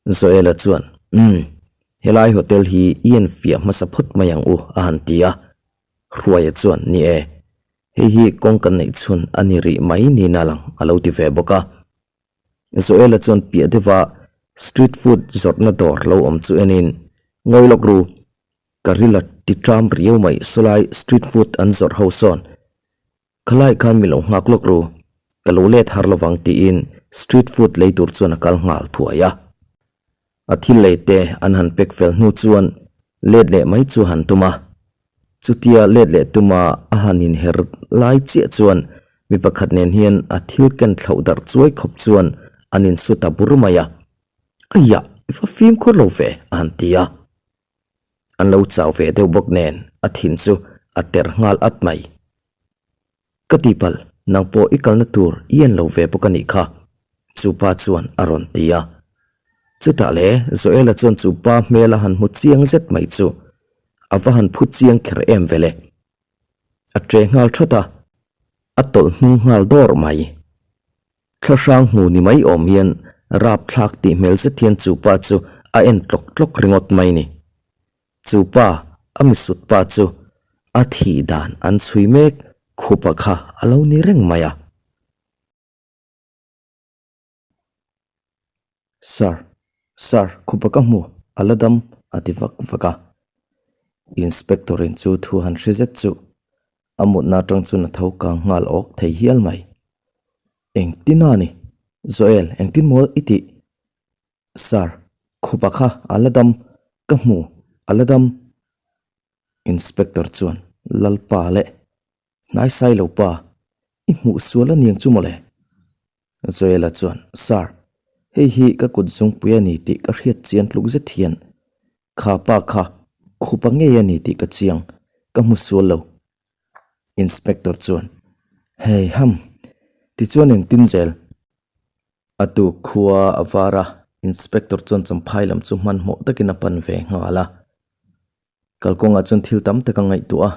Joela chuan, Umm, helai hotel hi i enfiah hmasa phawt mai ang u a han ti a. Hruaia chuan, Ni e, Hei hi kawng kan neih chhun a ni rih mai niin a lang, a lo ti ve bawk a. Joel-a chuan piah deuha street food zawrhna dawr lo awm chu enin, Ngawi lawk ru, ka ril a ti ṭam riau mai sawlai street food an zawrh ho sawn. Khalai khan mi lo nghak lawk ru, ka lo let har lovang tiin street food lei tur chuan a kal nghal thuai a. A thil lei te an han pack fel hnu chuan let leh mai chu han tum a. Chutia let leh tuma a han inher lai chiah chuan mi pakhat nen hian a thil ken thlauh darh chuai khawp chuan an insu ta bur mai a. Aiah, i va fimkhur lo ve, a han ti a. An lo chau ve deuh bawk nen a thin chu a ter nghal at mai. Ka tihpalh, nang pawh i kalna tur i en lo ve bawk a nih kha, chu pa chuan a rawn ti a. Chutah le Joela chuan chu pa hmel a han hmu chiang zet mai chu a va han phu chiang kher em vele. A ṭe nghal ṭhawt a, a tawlh hnung nghal dawr mai. Thlahrang hmu ni mai awm hian rapthlak tih hmel zet hian chu pa chu a en tlawk tlawk ringawt mai ni. Chu pa, a misut pa chu a thih dan an chhui mek khupa kha a lo ni reng mai a. Sir, sir, khupa ka hmu, a la dam, a ti vak vak a. Inspector in chu thu han hre zet chu a mutna atang chuan a tho kang nghal awk thei hial mai. Engtin a ni? Joel, engtin maw i tih? Sir, khupa kha a la dam, ka hmu, a la dam. Inspector chuan Lalpa leh Hnaisai lo pa, i hmuh sual a niang chu mawle? Joel-a chuan, Sir, hei hi ka kut zungpui a ni tih ka hriat chian tluk zet hian kha pa kha khupa ngei a ni tih ka chiang, ka hmu sual lo. Inspector chuan, Hei ham, tichuan engtin zel? A tuk khua a var a, Inspector chuan champhai lam chu hmanhmawh takin a pan ve nghal a. Kalkawngah chuan thil tam tak a ngaihtuah a.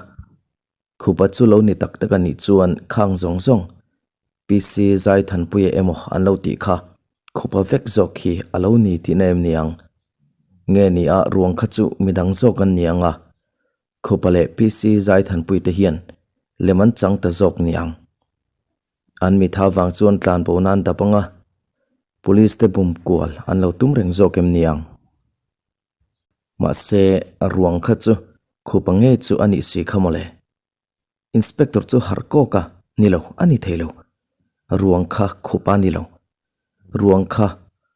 Khupa chu lo ni tak tak a nih chuan khang zawng zawng PC Zaithanpuia emaw an lo tih kha khupa vek zawk hi a lo ni tihna em ni ang? Nge ni a ruang kha chu midang zawk an ni ang a, Khupa leh PC Zaithanpui te hian lem an chang ta zawk ni ang. An mitha vang chuan tlanbo nan dap ang a, Police te bum kual an lo tum reng zawk em ni ang? Mahse, ruang kha chu khupa ngei chu a nih si kha mawle. Inspector chu harh kawk a, Ni lo, a ni thei lo. Ruang kha khupa a ni lo. Ruang kha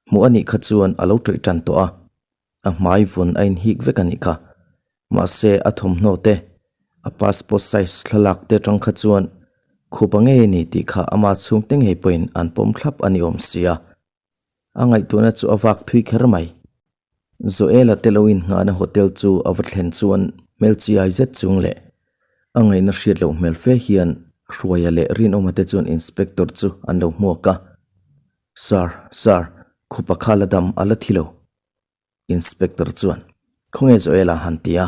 hmuh a nih kha chuan a lo ṭawih ṭan tawh a, a hmai vun a inhik vek a nih kha. Mahse, a thawmhnaw te, a passport size thlalak te aṭang kha chuan khupa ngei a ni tih kha ama chhungte ngei pawhin an pawm thlap a ni awm sia. A ngaihtuahna chu a vak thui kher mai. Joel-a te lo innghahna hotel chu a va thlen chuan hmel chiai zet chung leh a ngaihna hriat loh hmel fe hian Hruaia leh Rinawma te chuan inspector chu an lo hmuak a. Sir, sir, khupa kha la dam a la thi lo. Inspector chuan, Khawnge Joel-a han ti a?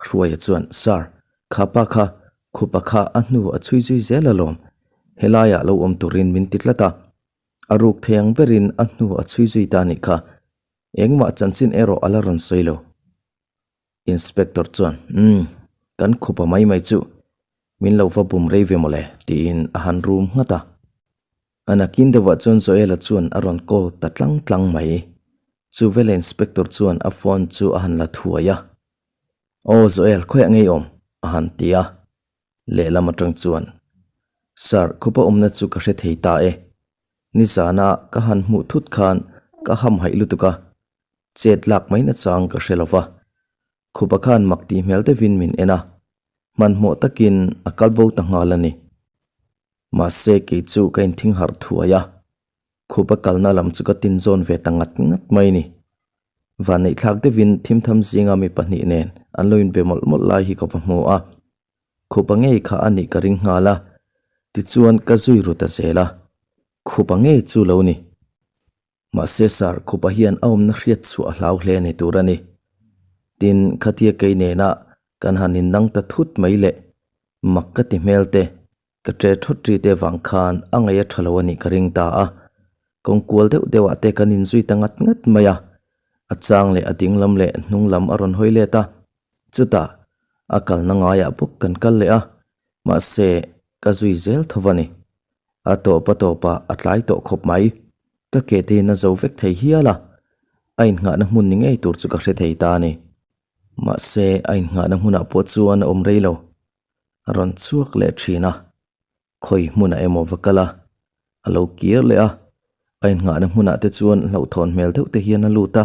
Hruaia chuan, Sir, kha pa kha, khupa kha a hnu a chhui zui zel alawm. Helaiah lo awm turin min ti tlat a. A ruk thei ang berin a hnu a chhui zui ta anih kha. Engmah chanchin erawh a la rawn sawi lo. Inspector chuan, Umm, kan khupa mai mai chu min lo va bum rei ve mawle, tiin a han rum nghat a. A nakin deuhah chuan Joel-a chuan a rawn call ta tlang tlang mai. Chu vela inspector chuan a phone chu a han la thuai a. Aw Joel, khawiah ngei awm? a han ti a. Lehlam atang chuan, Sir, khupa awmna chu ka hre thei ta e. Nizana ka han hmuh thut khan ka hamhaih lutuk a, chet lak mai nachang ka hre lo va. Khupa khan mak tih hmel deuhin min en a, hmanhmawh takin a kal bo ta nghal a ni. Mahse kei chu ka inthing harh thuai a, khupa kalna lam chu ka tinzawn ve ta ngat ngat mai ni. Vanneihthlak deuhin thimtham zinga mi pahnih nen an lo inbe mawlh mawlh lai hi ka va hmu a. Khupa ngei kha a nih ka ring nghal a, tichuan ka zui ru ta zel a. Khupa ngei chu lo ni. Mahse Sir Khupa hian a awmna hriat chhuah a hlau hle ni tur a ni. Tin, khatia kei nena kan han innang ta thut mai leh mak ka ti hmel te, ka ṭe ṭhawt ri te vang khan a ngaih a ṭha lo a nih ka ring ta a. Kawng kual deuh deuhah te kan inzui ta ngat ngat mai a. A chang leh a ding lam leh hnung lam a rawn hawi let a. Chutah, a kalna ngaiah bawk kan kal leh a, mahse, ka zui zel tho a ni. A tawp a tawpah a tlai tawh khawp mai. Ka ke te in a zo vek thei hial a, a innghahna hmun ni ngei tur chu ka hre thei ta a ni. Mahse, a innghahna hmunah pawh chuan a awm rei lo. A rawn chhuak leh thin a, khawi hmunah emaw va kal a, a lo kir leh a, a innghahna hmunah te chuan hlauhthawn hmel deuh te hian a lut a,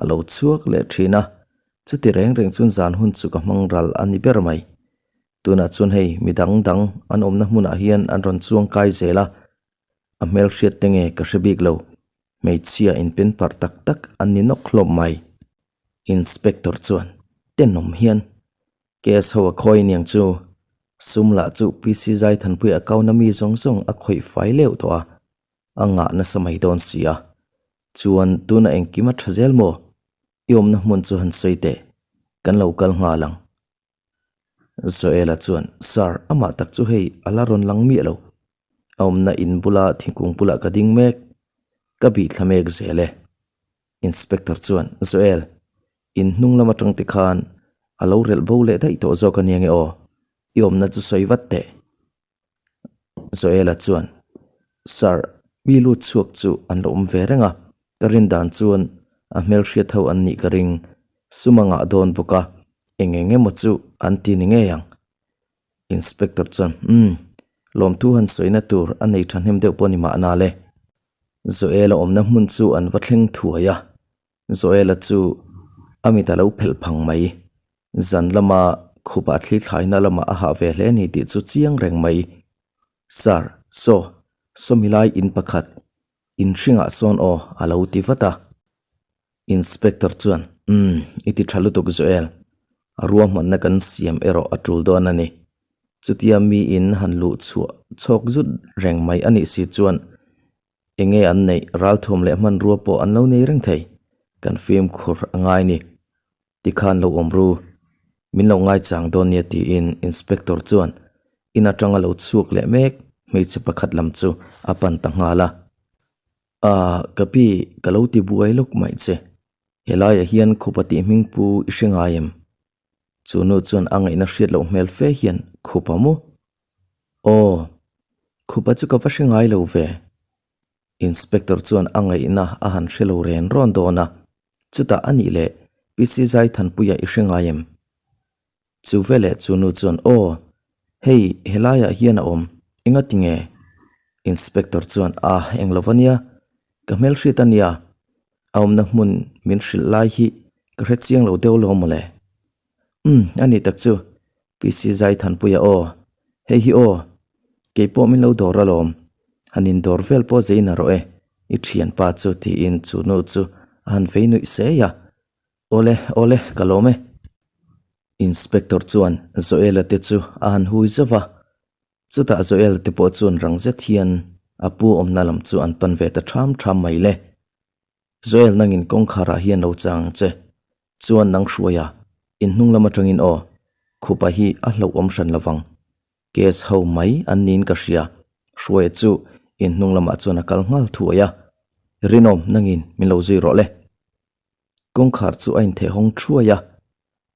a lo chhuak leh thin a, chuti reng reng chuan zan hun chu ka hmang ral a ni ber mai. Tunah chuan hei mi dang dang an awmna hmunah hian an rawn chuang kai zel a, a hmelhriat te nge ka hre bik lo, hmeichhia inpen parh tak tak an ni nawk hlawm mai. Inspector chuan tenawm hian Case ho a khawi aniang chu. Sum lah chu PC Zaithanpui account a mi zawng zawng a khawih fai leuh tawh a, a ngah nasa mai dawn si a. Chuan tuna engkim a tha zel maw? I awmna hmun chu han sawi teh, kan lo kal nghal ang. Joela chuan, Sir, amah tak chu hei a la rawn lang miah lo. A awmna in bula thingkung bulah ka ding mek, ka bih thla mek zel e. Inspector chuan, Joel, in hnung lam atang te khan a lo relh bo leh daih tawh zawk ania nge aw, i awmna chu sawi vat teh. Joela chuan, Sir, mi lut chhuak chu an lo awm ve reng a, ka rin dan chuan a hmelhriat ho an nih ka ring, sum a ngah dawn bawk a, eng eng emaw chu an ti ni ngei ang. Inspector chuan, Umm, lawmthu han sawina tur a nei thahnem deuh pawh ni mahna le. Joel-a awmna hmun chu an va thleng thuai a, Joel-a chu a mit a lo phelh phang mai. Zan lama khupa thli thlaina lamah a hah ve hle a ni tih chu chiang reng mai. Sir, saw, sawmi lai in pakhat, in hringah sawn aw a lo ti vat a. Inspector chuan, Umm, i ti tha lutuk Joel. A ruahmanna kan siam erawh a tul dawn a ni. Chutia miin han luh chhuah chhawk zut reng mai a nih si chuan enge an neih ralthuam leh hmanrua pawh an lo nei reng thei. Kan fimkhur a ngai ni. Tikhan lo awm ru. Min lo ngaichang dawn nia tiin Inspector chuan in atanga lo chhuak leh mek hmeichhe pakhat lam chu a pan ta nghal a. Aaa, ka pi, ka lo ti buai lawk mai che. Helaiah hian khupa tih hming pu i hre ngai em? Chu nu chuan a ngaihna hriat loh hmel fe hian khupa maw? Aw, khupa chu ka va hre ngai lo ve. Inspector chuan a ngaihna a han hre lo ren rawn dawn a, chutah a nih leh PC Zaithanpuia i hre ngai em? Chu veleh chu nu chuan, Aw, hei helaiah hian a awm, engati nge? Inspector chuan, Ah, eng lo va nia, ka hmelhriat a nia, a awmna hmun min hrilh lai hi ka hre chiang lo deuh lo mawle. Umm, a ni tak chu, PC Zaithanpuia aw, hei hi aw, kei pawh min lo dawr alawm, han indawr vel pawh zein a rawh e, i thianpa chu tiin chu nu chu a han vei nuih sei a. Awle, awle, ka lawm e. Inspector chuan Joel-a te chu a han hui zauh va, chutah Joel-a te pawh chuan rang zet hian a pu awmna lam chu an pan ve ta ṭham ṭham mai le. Joel nangin kawngkharah hian lo chang ang che, chuan nang hruai a, in hnung lam aṭangin aw, khupa hi a hlauhawm hran lovang. Case ho mai an niin ka hria, hruaia chu in hnung lamah chuan a kal nghal thuai a, Rinawm nangin min lo zui rawh le. Kawngkhar chu a intheh hawng thuai a,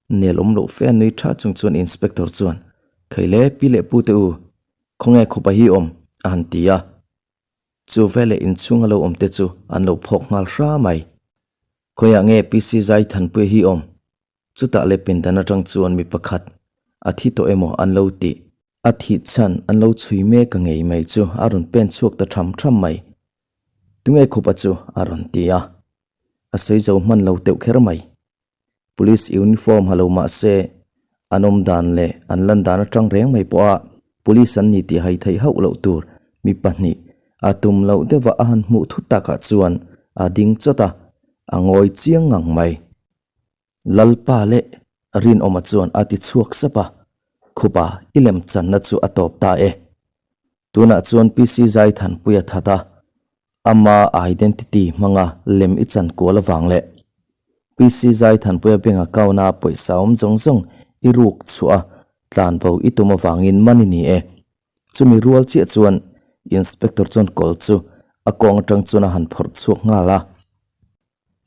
nel awm loh fe a nui tha chung chuan inspector chuan, Khaile pi leh pu te u, khawnge khupa hi awm? a han ti a. Chu veleh inchhung a lo awm te chu an lo phawk nghal hra mai. Khawiah nge PC Zaithanpuia hi awm? Chutah leh pindan atang chuan mi pakhat a thi tawh emaw an lo tih. A thih chhan an lo chhui mek a ngei mai chu a rawn pen chhuak ta tham tham mai. Tunge khupa chu? a rawn ti a. A sawi zo hman lo teuh kher mai. Police uniform ha lo mah se an awm dan leh an lan dan atang reng mai pawha police an ni tih hai theih hauh loh tur mi pahnih a tum loh deuhva a han hmuh thut takah chuan a ding chawt a. A ngawi chiang ngang mai. Lalpa leh Rinawma chuan a ti chhuak sap a, Khupa i lem channa chu a tawp ta e. Tunah chuan PC Zaithanpui a that a, ama identity hmanga lem i chan kual avang leh PC Zaithanpuia bank account-a pawisa awm zawng zawng i ruk chhuah a, tlanbo i tum avangin man i ni e. Chumi rual chiah chuan Inspector chuan kawl chu a kawng atang chuan a han phawrh chhuak nghal a.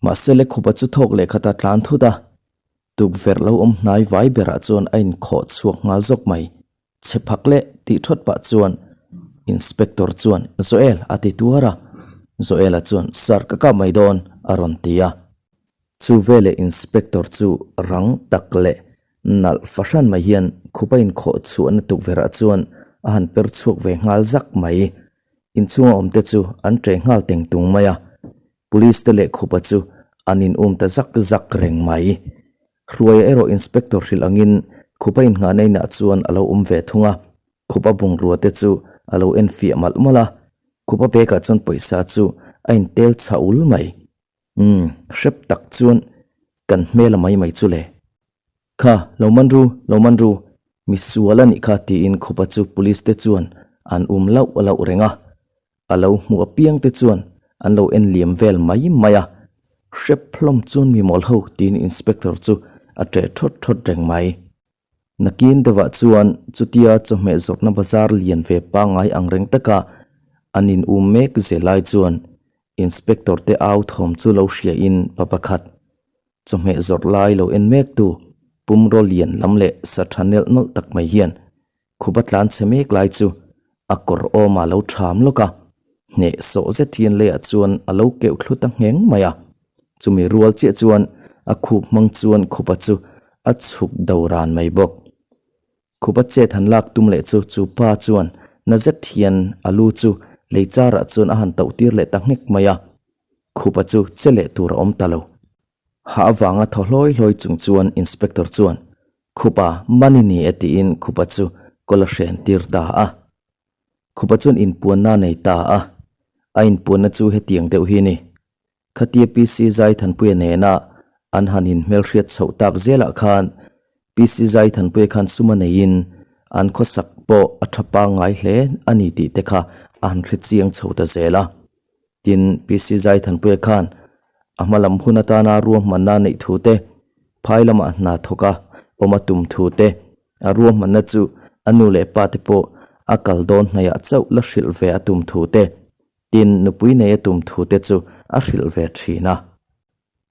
Mahse le khupa chu thawk leh khat a tlan thut a, tukverh lo awm hnai vai berah chuan a inkhawh chhuak nghal zawk mai. Chhe phak leh tih thawt pah chuan Inspector chuan Joel a ti tuar a, Joel-a chuan Sir ka kap mai dawn a rawn ti a. Chu veleh Inspector chu rang tak leh nalh fahran mai hian khupa inkhawh chhuahna tukverhah chuan a han per chhuak ve nghal zak mai. Inchhunga awmte chu an ṭe nghal teng tung mai a. Police te leh khupa chu an in um ta zak zak reng mai. Hruaia erawh inspector hrilh angin khupa innghahna inah chuan a lo awm ve thung a, khupa bungrua te chu a lo en fiah malh malh a, khupa bag ah chuan pawisa chu a intel chha ul mai. Umm, hrep tak chuan kan hmel a mai mai chu le. Kha, lo man ru, lo man ru, mi sual a nih kha tiin khupa chu police te chuan an um lauh lauh reng a. A lo hmuh apiang te chuan an lo en liam vel mai mai a, hrep hlawm chuan mi mawl ho tiin inspector chu a ṭeh ṭhawt ṭhawt reng mai. Nakin deuhah chuan chutia chawhmeh zawrhna bazar lian ve pangngai ang reng taka an in um mek zel lai chuan inspector te au thawm chu lo hria in pa pakhat chawhmeh zawrh lai lo en mek tu pumraw lian lam leh sa tha nelh nawlh tak mai hian Khupa tlan chhe mek lai chu a kawr awm a lo tham lawk a, hneh sawh zet hian leiah chuan a lo keuh thlu ta ngheng mai a. Chumi rual chiah chuan a khup hmang chuan khupa chu a chhuk do ran mai bawk. Khupa chet han lak tum leh chu chu pa chuan na zet hian a lu chu lei charah chuan a han tauh tir leh ta nghek mai a, khupa chu che leh tur a awm ta lo. Hah avanga thaw hlawi hlawi chung chuan inspector chuan, Khupa, man i ni e tiin Khupa chu kawl a hren tir ta a. Khupa chuan inpuanna a nei ta a, a inpuanna chu hetiang deuh hi ni. Khatia PC Zaithanpuia nena an han inhmelhriat chhoh tak zelah khan PC Zaithanpuia khan sum a neiin an khawsak pawh a tha pangngai hle a ni tih te kha a han hre chiang chho ta zel a. Tin, PC Zaithanpuia khan a hma lam hun atana ruahmanna neih thu te, phai lamah hna thawk a awm a tum thu te, a ruahmanna chu a nu leh pa te pawh a kal dawn hnaihah chauh la hrilh ve a tum thu te, tin nupui nei a tum thu te chu a hrilh ve thin a.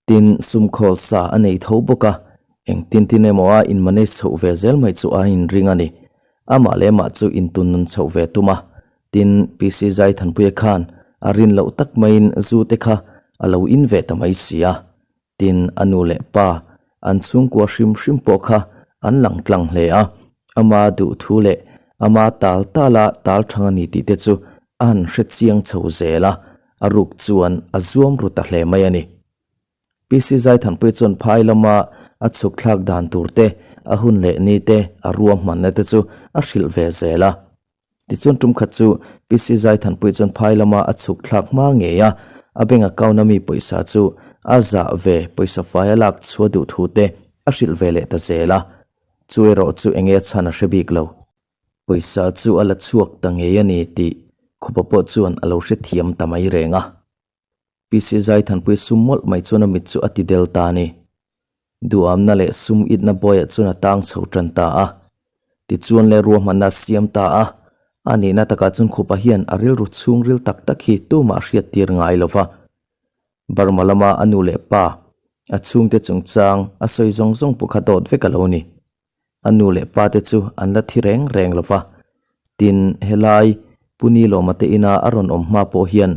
Tin, sumkhawl sa a nei tho bawk a, engtin tin emaw a in manage chhoh ve zel mai chu a inring a ni. Amah leh amah chu intun nun chhoh ve tum a. Tin, PC Zaithanpuia khan a rin loh tak maiin zu te kha a lo in ve ta mai si a. Tin, a nu leh pa, an chhungkua hrim hrim pawh kha an lang tlang hle a. Ama duh thu leh ama tal tala tal thang a ni tih te chu a han hre chiang chho zel a. A ruk chuan a zuam ru ta hle mai a ni. PC Zaithanpuia chuan phai lama a chhuk thlak dan tur te, a hun leh ni te, a ruahmanna te chu a hrilh ve zel a. Tichuan tum khat chu PC Zaithanpuia chuan phai lama a chhuk thlak hma ngei a, a bank account a mi pawisa chu a zah ve pawisa fai a lak chhuah duh thu te a hrilh ve leh ta zel a. Chu erawh chu enge a chhan a hre bik lo. Pawisa chu a la chhuak ta ngei a ni tih khupa pawh chuan a lo hrethiam ta mai reng a. PC Zaithanpui sum mawlh mai chuan a mit chu a ti del ta a ni. Duhamna leh sum itna bawiah chuan a tang chho tan ta a. Tichuan le ruahmanna a siam ta a, a nihna takah chuan khupa hian a rilru chhungril tak tak hi tumah a hriattir ngai lo va. Burma lama a nu leh pa, a chhungte chungchang a sawi zawng zawng pawh kha dawt vek a lo ni. A nu leh pa te chu an la thi reng reng lo va. Tin, helai Pu Nilawma te ina a rawn awm hma pawh hian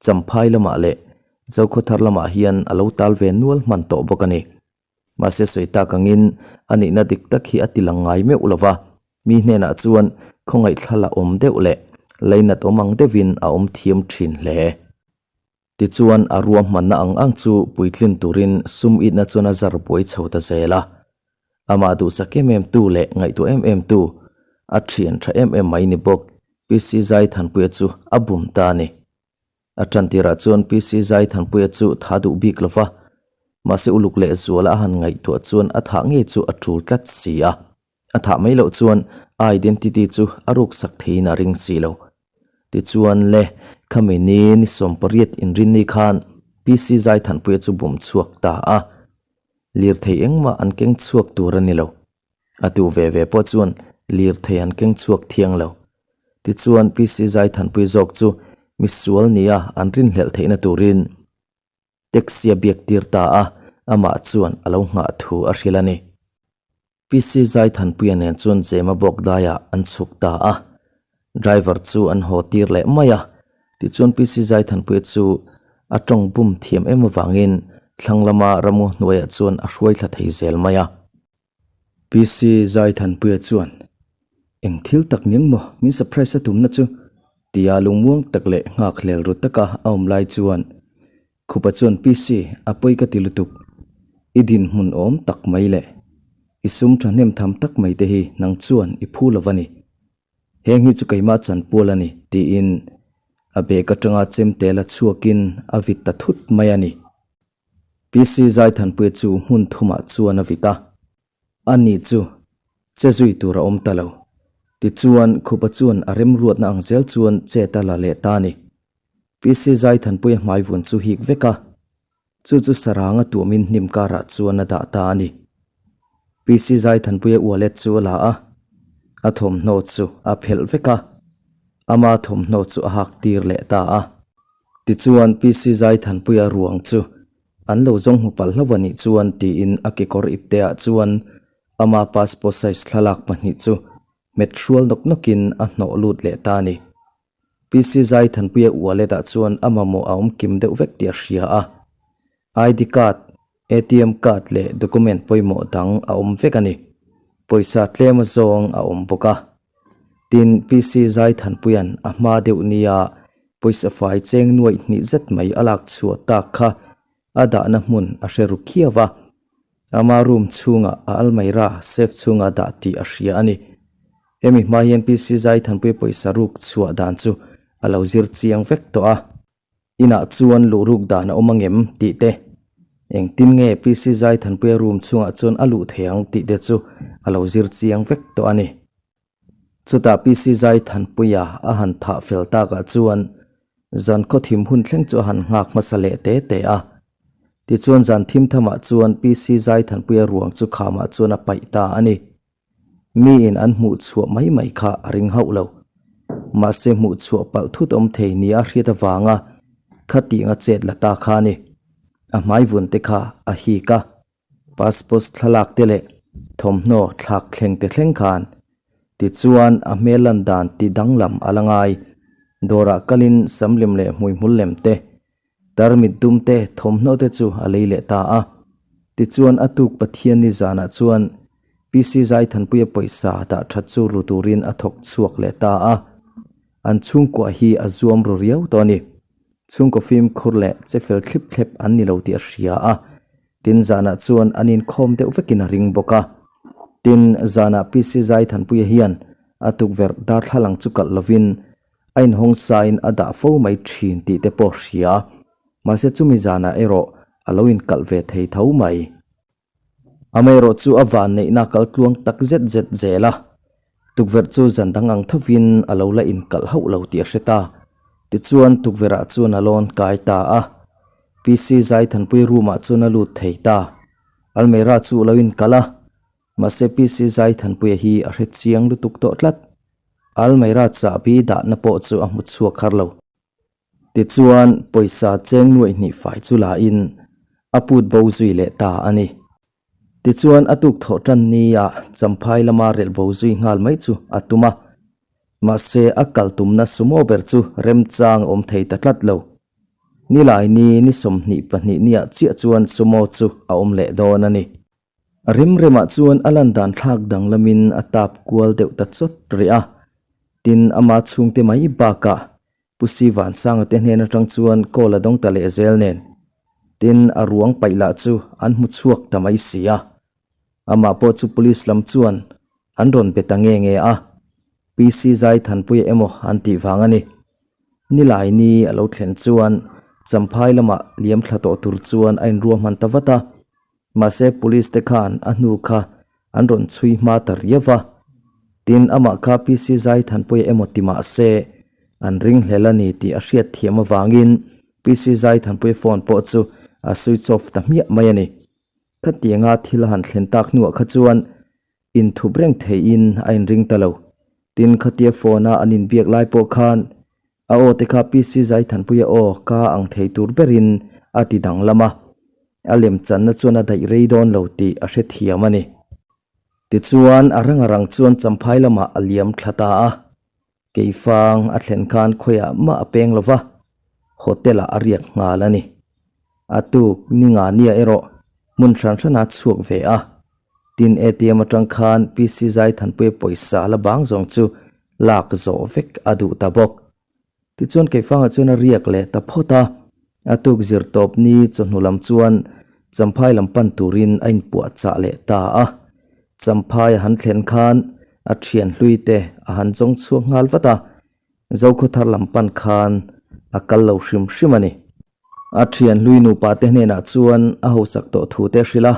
Champhai lamah leh Zokhawthar lamah hian a lo tal ve nual hman tawh bawk a ni. Mahse sawi tak angin a nihna dik tak hi a ti lang ngai meuh lo va, mi hnenah chuan khawngaihthla la awm deuh leh lainat awm ang deuhin a awm thiam thin hle. Tichuan, a ruahmanna ang ang chu puitlin turin sum itna chuan a zar buai chho ta zel a. Amah duhsak em em tu leh ngaihtuah em em tu, a thian tha em em mai ni bawk, PC Zaithanpuia chu a bum ta a ni. A tantirah chuan PC Zaithanpuia chu tha duh bik lo va, mahse uluk leh zuala a han ngaihtuah chuan a thah ngei chu a tul tlat si a. A thah mai loh chuan a identity chu a ruksak theiin a ring si lo. Tichuan le, khami ni ni 80 inrinni khan PC Zaithanpuia chu bum chhuak ta a. Lirthei engmah an keng chhuak tur a ni lo. A tu ve ve pawh chuan lirthei an keng chhuak thiang lo. Tichuan PC Zaithanpui zawk chu misual nia an rinhlelh theihna turin taxi a biak tir ta a, amah chuan a lo nghah thu a hrilh a ni. PC Zaithanpuia nen chuan Zema bawk daiah an chhuk ta a, driver chu an haw tir leh mai a. Tichuan PC Zaithanpuia chu a tawng bum thiam em avangin thlang lama ramngaw hnuaiah chuan a hruai thla thei zel mai a. PC Zaithanpuia chuan, Eng thil tak ning maw min surprise a tumna chu? tia lungmuang tak leh nghak hlel ru taka a awm lai chuan Khupa chuan PC a pawi ka ti lutuk. I dinhmun awm tak mai leh i sum thahnem tham tak mai te hi nang chuan i phu lo va ni. Heng hi chu keimah chanpual a ni tiin a bag atanga chemte la chhuakin a vit ta thut mai a ni. PC Zaithanpuia chu hmun thumah chuan a vit a, ani chu che zui tur a awm ta lo. Tichuan, Khupa chuan a remruatna ang zel chuan chet a la leh ta a ni. PC Zaithanpuia hmaivun chu hik vek a, chu chu saranga tuamin hnim karah chuan a dah ta a ni. PC Zaithanpuia wallet chu a la a, a thawmhnaw chu a phelh vek a, ama thawmhnaw chu a hak tir leh ta a. Tichuan, PC Zaithanpuia ruang chu an lo zawng hmu palh hlauh a nih chuan tiin a kekawr ipteah chuan ama passport size thlalak pahnih chu hmet hrual nawk nawkin a hnawh lut leh ta a ni. PC Zaithanpuia wallet ah chuan a mamawh a awm kim deuh vek tih a hria a. ID card, ATM card leh document pawimawh dang a awm vek a ni. Pawisa tlem a zawng a awm bawk a. Tin, PC Zaithanpuia'n a hma deuh nia pawisa fai cheng nuaih hnih zet mai a lak chhuah tak kha a dahna hmun a hre ru khiau va. Ama room chhungah a almaira safe chhunga dah tih a hria a ni. Hemi hma hian PC Zaithanpuia pawisa ruk chhuah dan chu a lo zir chiang vek tawh a. Inah chuan luh ruk dan a awm angem tih te, engtin nge PC Zaithanpuia room chhungah chuan a luh thei ang tih te chu a lo zir chiang vek tawh a ni. Chutah PC Zaithanpuia a han thah fel takah chuan zan khaw thim hun thleng chu a han nghak hmasa leh te te a. Tichuan zan thim thamah chuan PC Zaithanpuia ruang chu khamah chuan a paih ta a ni. Miin an hmuh chhuah mai mai kha a ring hauh lo. Mahse hmuh chhuah palh thut awm thei nia hriat avanga khatinga chet la ta kha a ni. A hmai vun te kha a hik a, passport thlalak te leh thawmhnaw thlak thleng te thleng khan. Tichuan a hmel lan dan ti danglam a la ngai. Dawrah kalin samlem leh hmuihmul lem te Tarmit dum te thawmhnaw te chu a lei leh ta a. Tichuan a tuk Pathian ni zanah chuan PC Zaithanpuia pawisa dah that chu ru turin a thawk chhuak leh ta a. An chhungkua hi a zuam ru riau tawh a ni. Chhungkaw fimkhur leh che fel thlip thlep an ni lo tih a hria a. Tin zanah chuan an inkhawm deuh vekin a ring bawk a. Tin zanah PC Zaithanpuia hian a tukverh darthlalang chu kalh lovin A inhawng sain a dah fo mai thin tih te pawh hria, mahse chumi zanah erawh a lo inkalh ve thei tho mai. Amaherawh chu a van neihna kal tluang tak zet zet zel a, tukverh chu zan dang ang thovin a lo la inkalh hauh lo tih a hre ta. Tichuan tukverhah chuan a lawn kai ta a, PC Zaithanpui room ah chuan a lut thei ta. Almeira chu a lo inkalh a, Mahse PC Zaithanpuia hi a hre chiang lutuk tawh tlat. Almeida chahbi dahna pawh chu a hmu chhuak har lo. Tichuan, pawisa cheng nuaih hnih fai chu la in a put bo zui leh ta a ni. Tichuan, a tuk thawh tan nia Champhai lama relh bo zui nghal mai chu a tum a. Mahse, a kal tumna sumo ber chu remchang a awm thei ta tlat lo. Nilai ni ni 22 niah chiah chuan sumo chu a awm leh dawn a ni. A rem remah chuan a lan dan thlak danglamin a tap kual deuh ta chawt rih a. Tin, ama chhungte mai bakah Pu Si Vansanga te hnen atang chuan call a dawng ta leh zel nen. Tin, a ruang paih lah chu an hmu chhuak ta mai si a. Amah pawh chu police lam chuan an rawn be ta nge nge a. PC Zaithanpuia emaw an tih vang a ni. Nilaini a lo thlen chuan Champhai lamah liam thla tawh tur chuan a inruahman ta vat a. Mahse police te khan a hnu kha an rawn chhui hma ta riau va. Tin, amah kha PC Zaithanpuia emaw ti mah se an ringhlel a ni tih a hriat thiam avangin PC Zaithanpuia phone pawh chu a switch off ta hmiah mai a ni. Khatianga thil a han thlen tak hnuah kha chuan inthup reng theihin a inring ta lo. Tin, khatia phone a an inbiak lai pawh khan a aw te kha PC Zaithanpuia aw ka ang thei tur berin a ti danglam a, a lemchanna chuan a daih rei dawn lo tih a hrethiam a ni. Tichuan, a rang a rang chuan Champhai lamah a liam thla ta a, Keifang a thlen khan khawiah mah a peng lo va, hotel ah a riak nghal a ni. A tuk ni nga nia erawh hmun hran hran a chhuak ve a, tin ATM atang khan PC Zaithanpuia pawisa la bang zawng chu lak zawh vek a duh ta bawk. Tichuan Keifangah chuan a riak leh ta phawt a, a tuk zir tawp ni chawhnu lam chuan Champhai lam pan turin a inpuahchah leh ta a. Champhai a han thlen khan a thian hlui te a han zawng chhuak nghal vat a, Zokhawthar lam pan khan a kal lo hrim hrim a ni. A thian hlui nupa te hnenah chuan a hausak tawh thu te a hrilh a,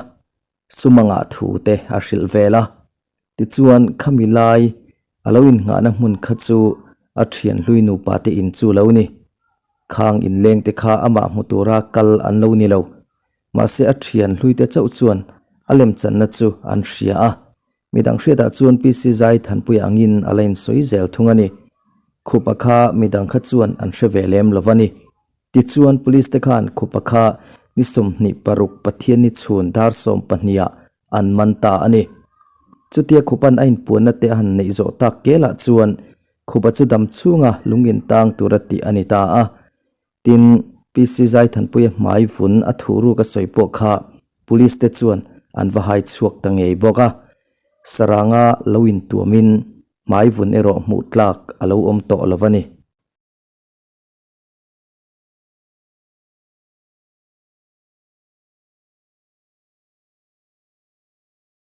Sumanga thu te a hrilh vel a. Tichuan khami lai a lo innghahna hmun kha chu a thian hlui nupa te in chu lo ni. Khang inleng te kha amah hmu tura kal an lo ni lo. Mahse a thian hlui te chauh chuan a lemchanna chu an hria a. Midang hriatah chuan PC Zai Thanpuia angin a la insawi zel thung a ni. Khupa kha midang kha chuan an hre ve lem lo va ni. Tichuan Police te khan Khupa kha ni 26 Pathianni chhun dar 12 ah an man ta a ni. Chutia Khupan a inpuanna te a han neih zawh tak kelah chuan Khupa chu dam chhunga lung intang tura tih a ni ta a. Tin, PC Zaithanpuia hmai vun a thuh ruk a sawi pawh kha Police te chuan an va hai chhuak ta ngei bawk a. Saranga lo intuamin hmai vun erawh hmuh tlak a lo awm tawh lo a ni.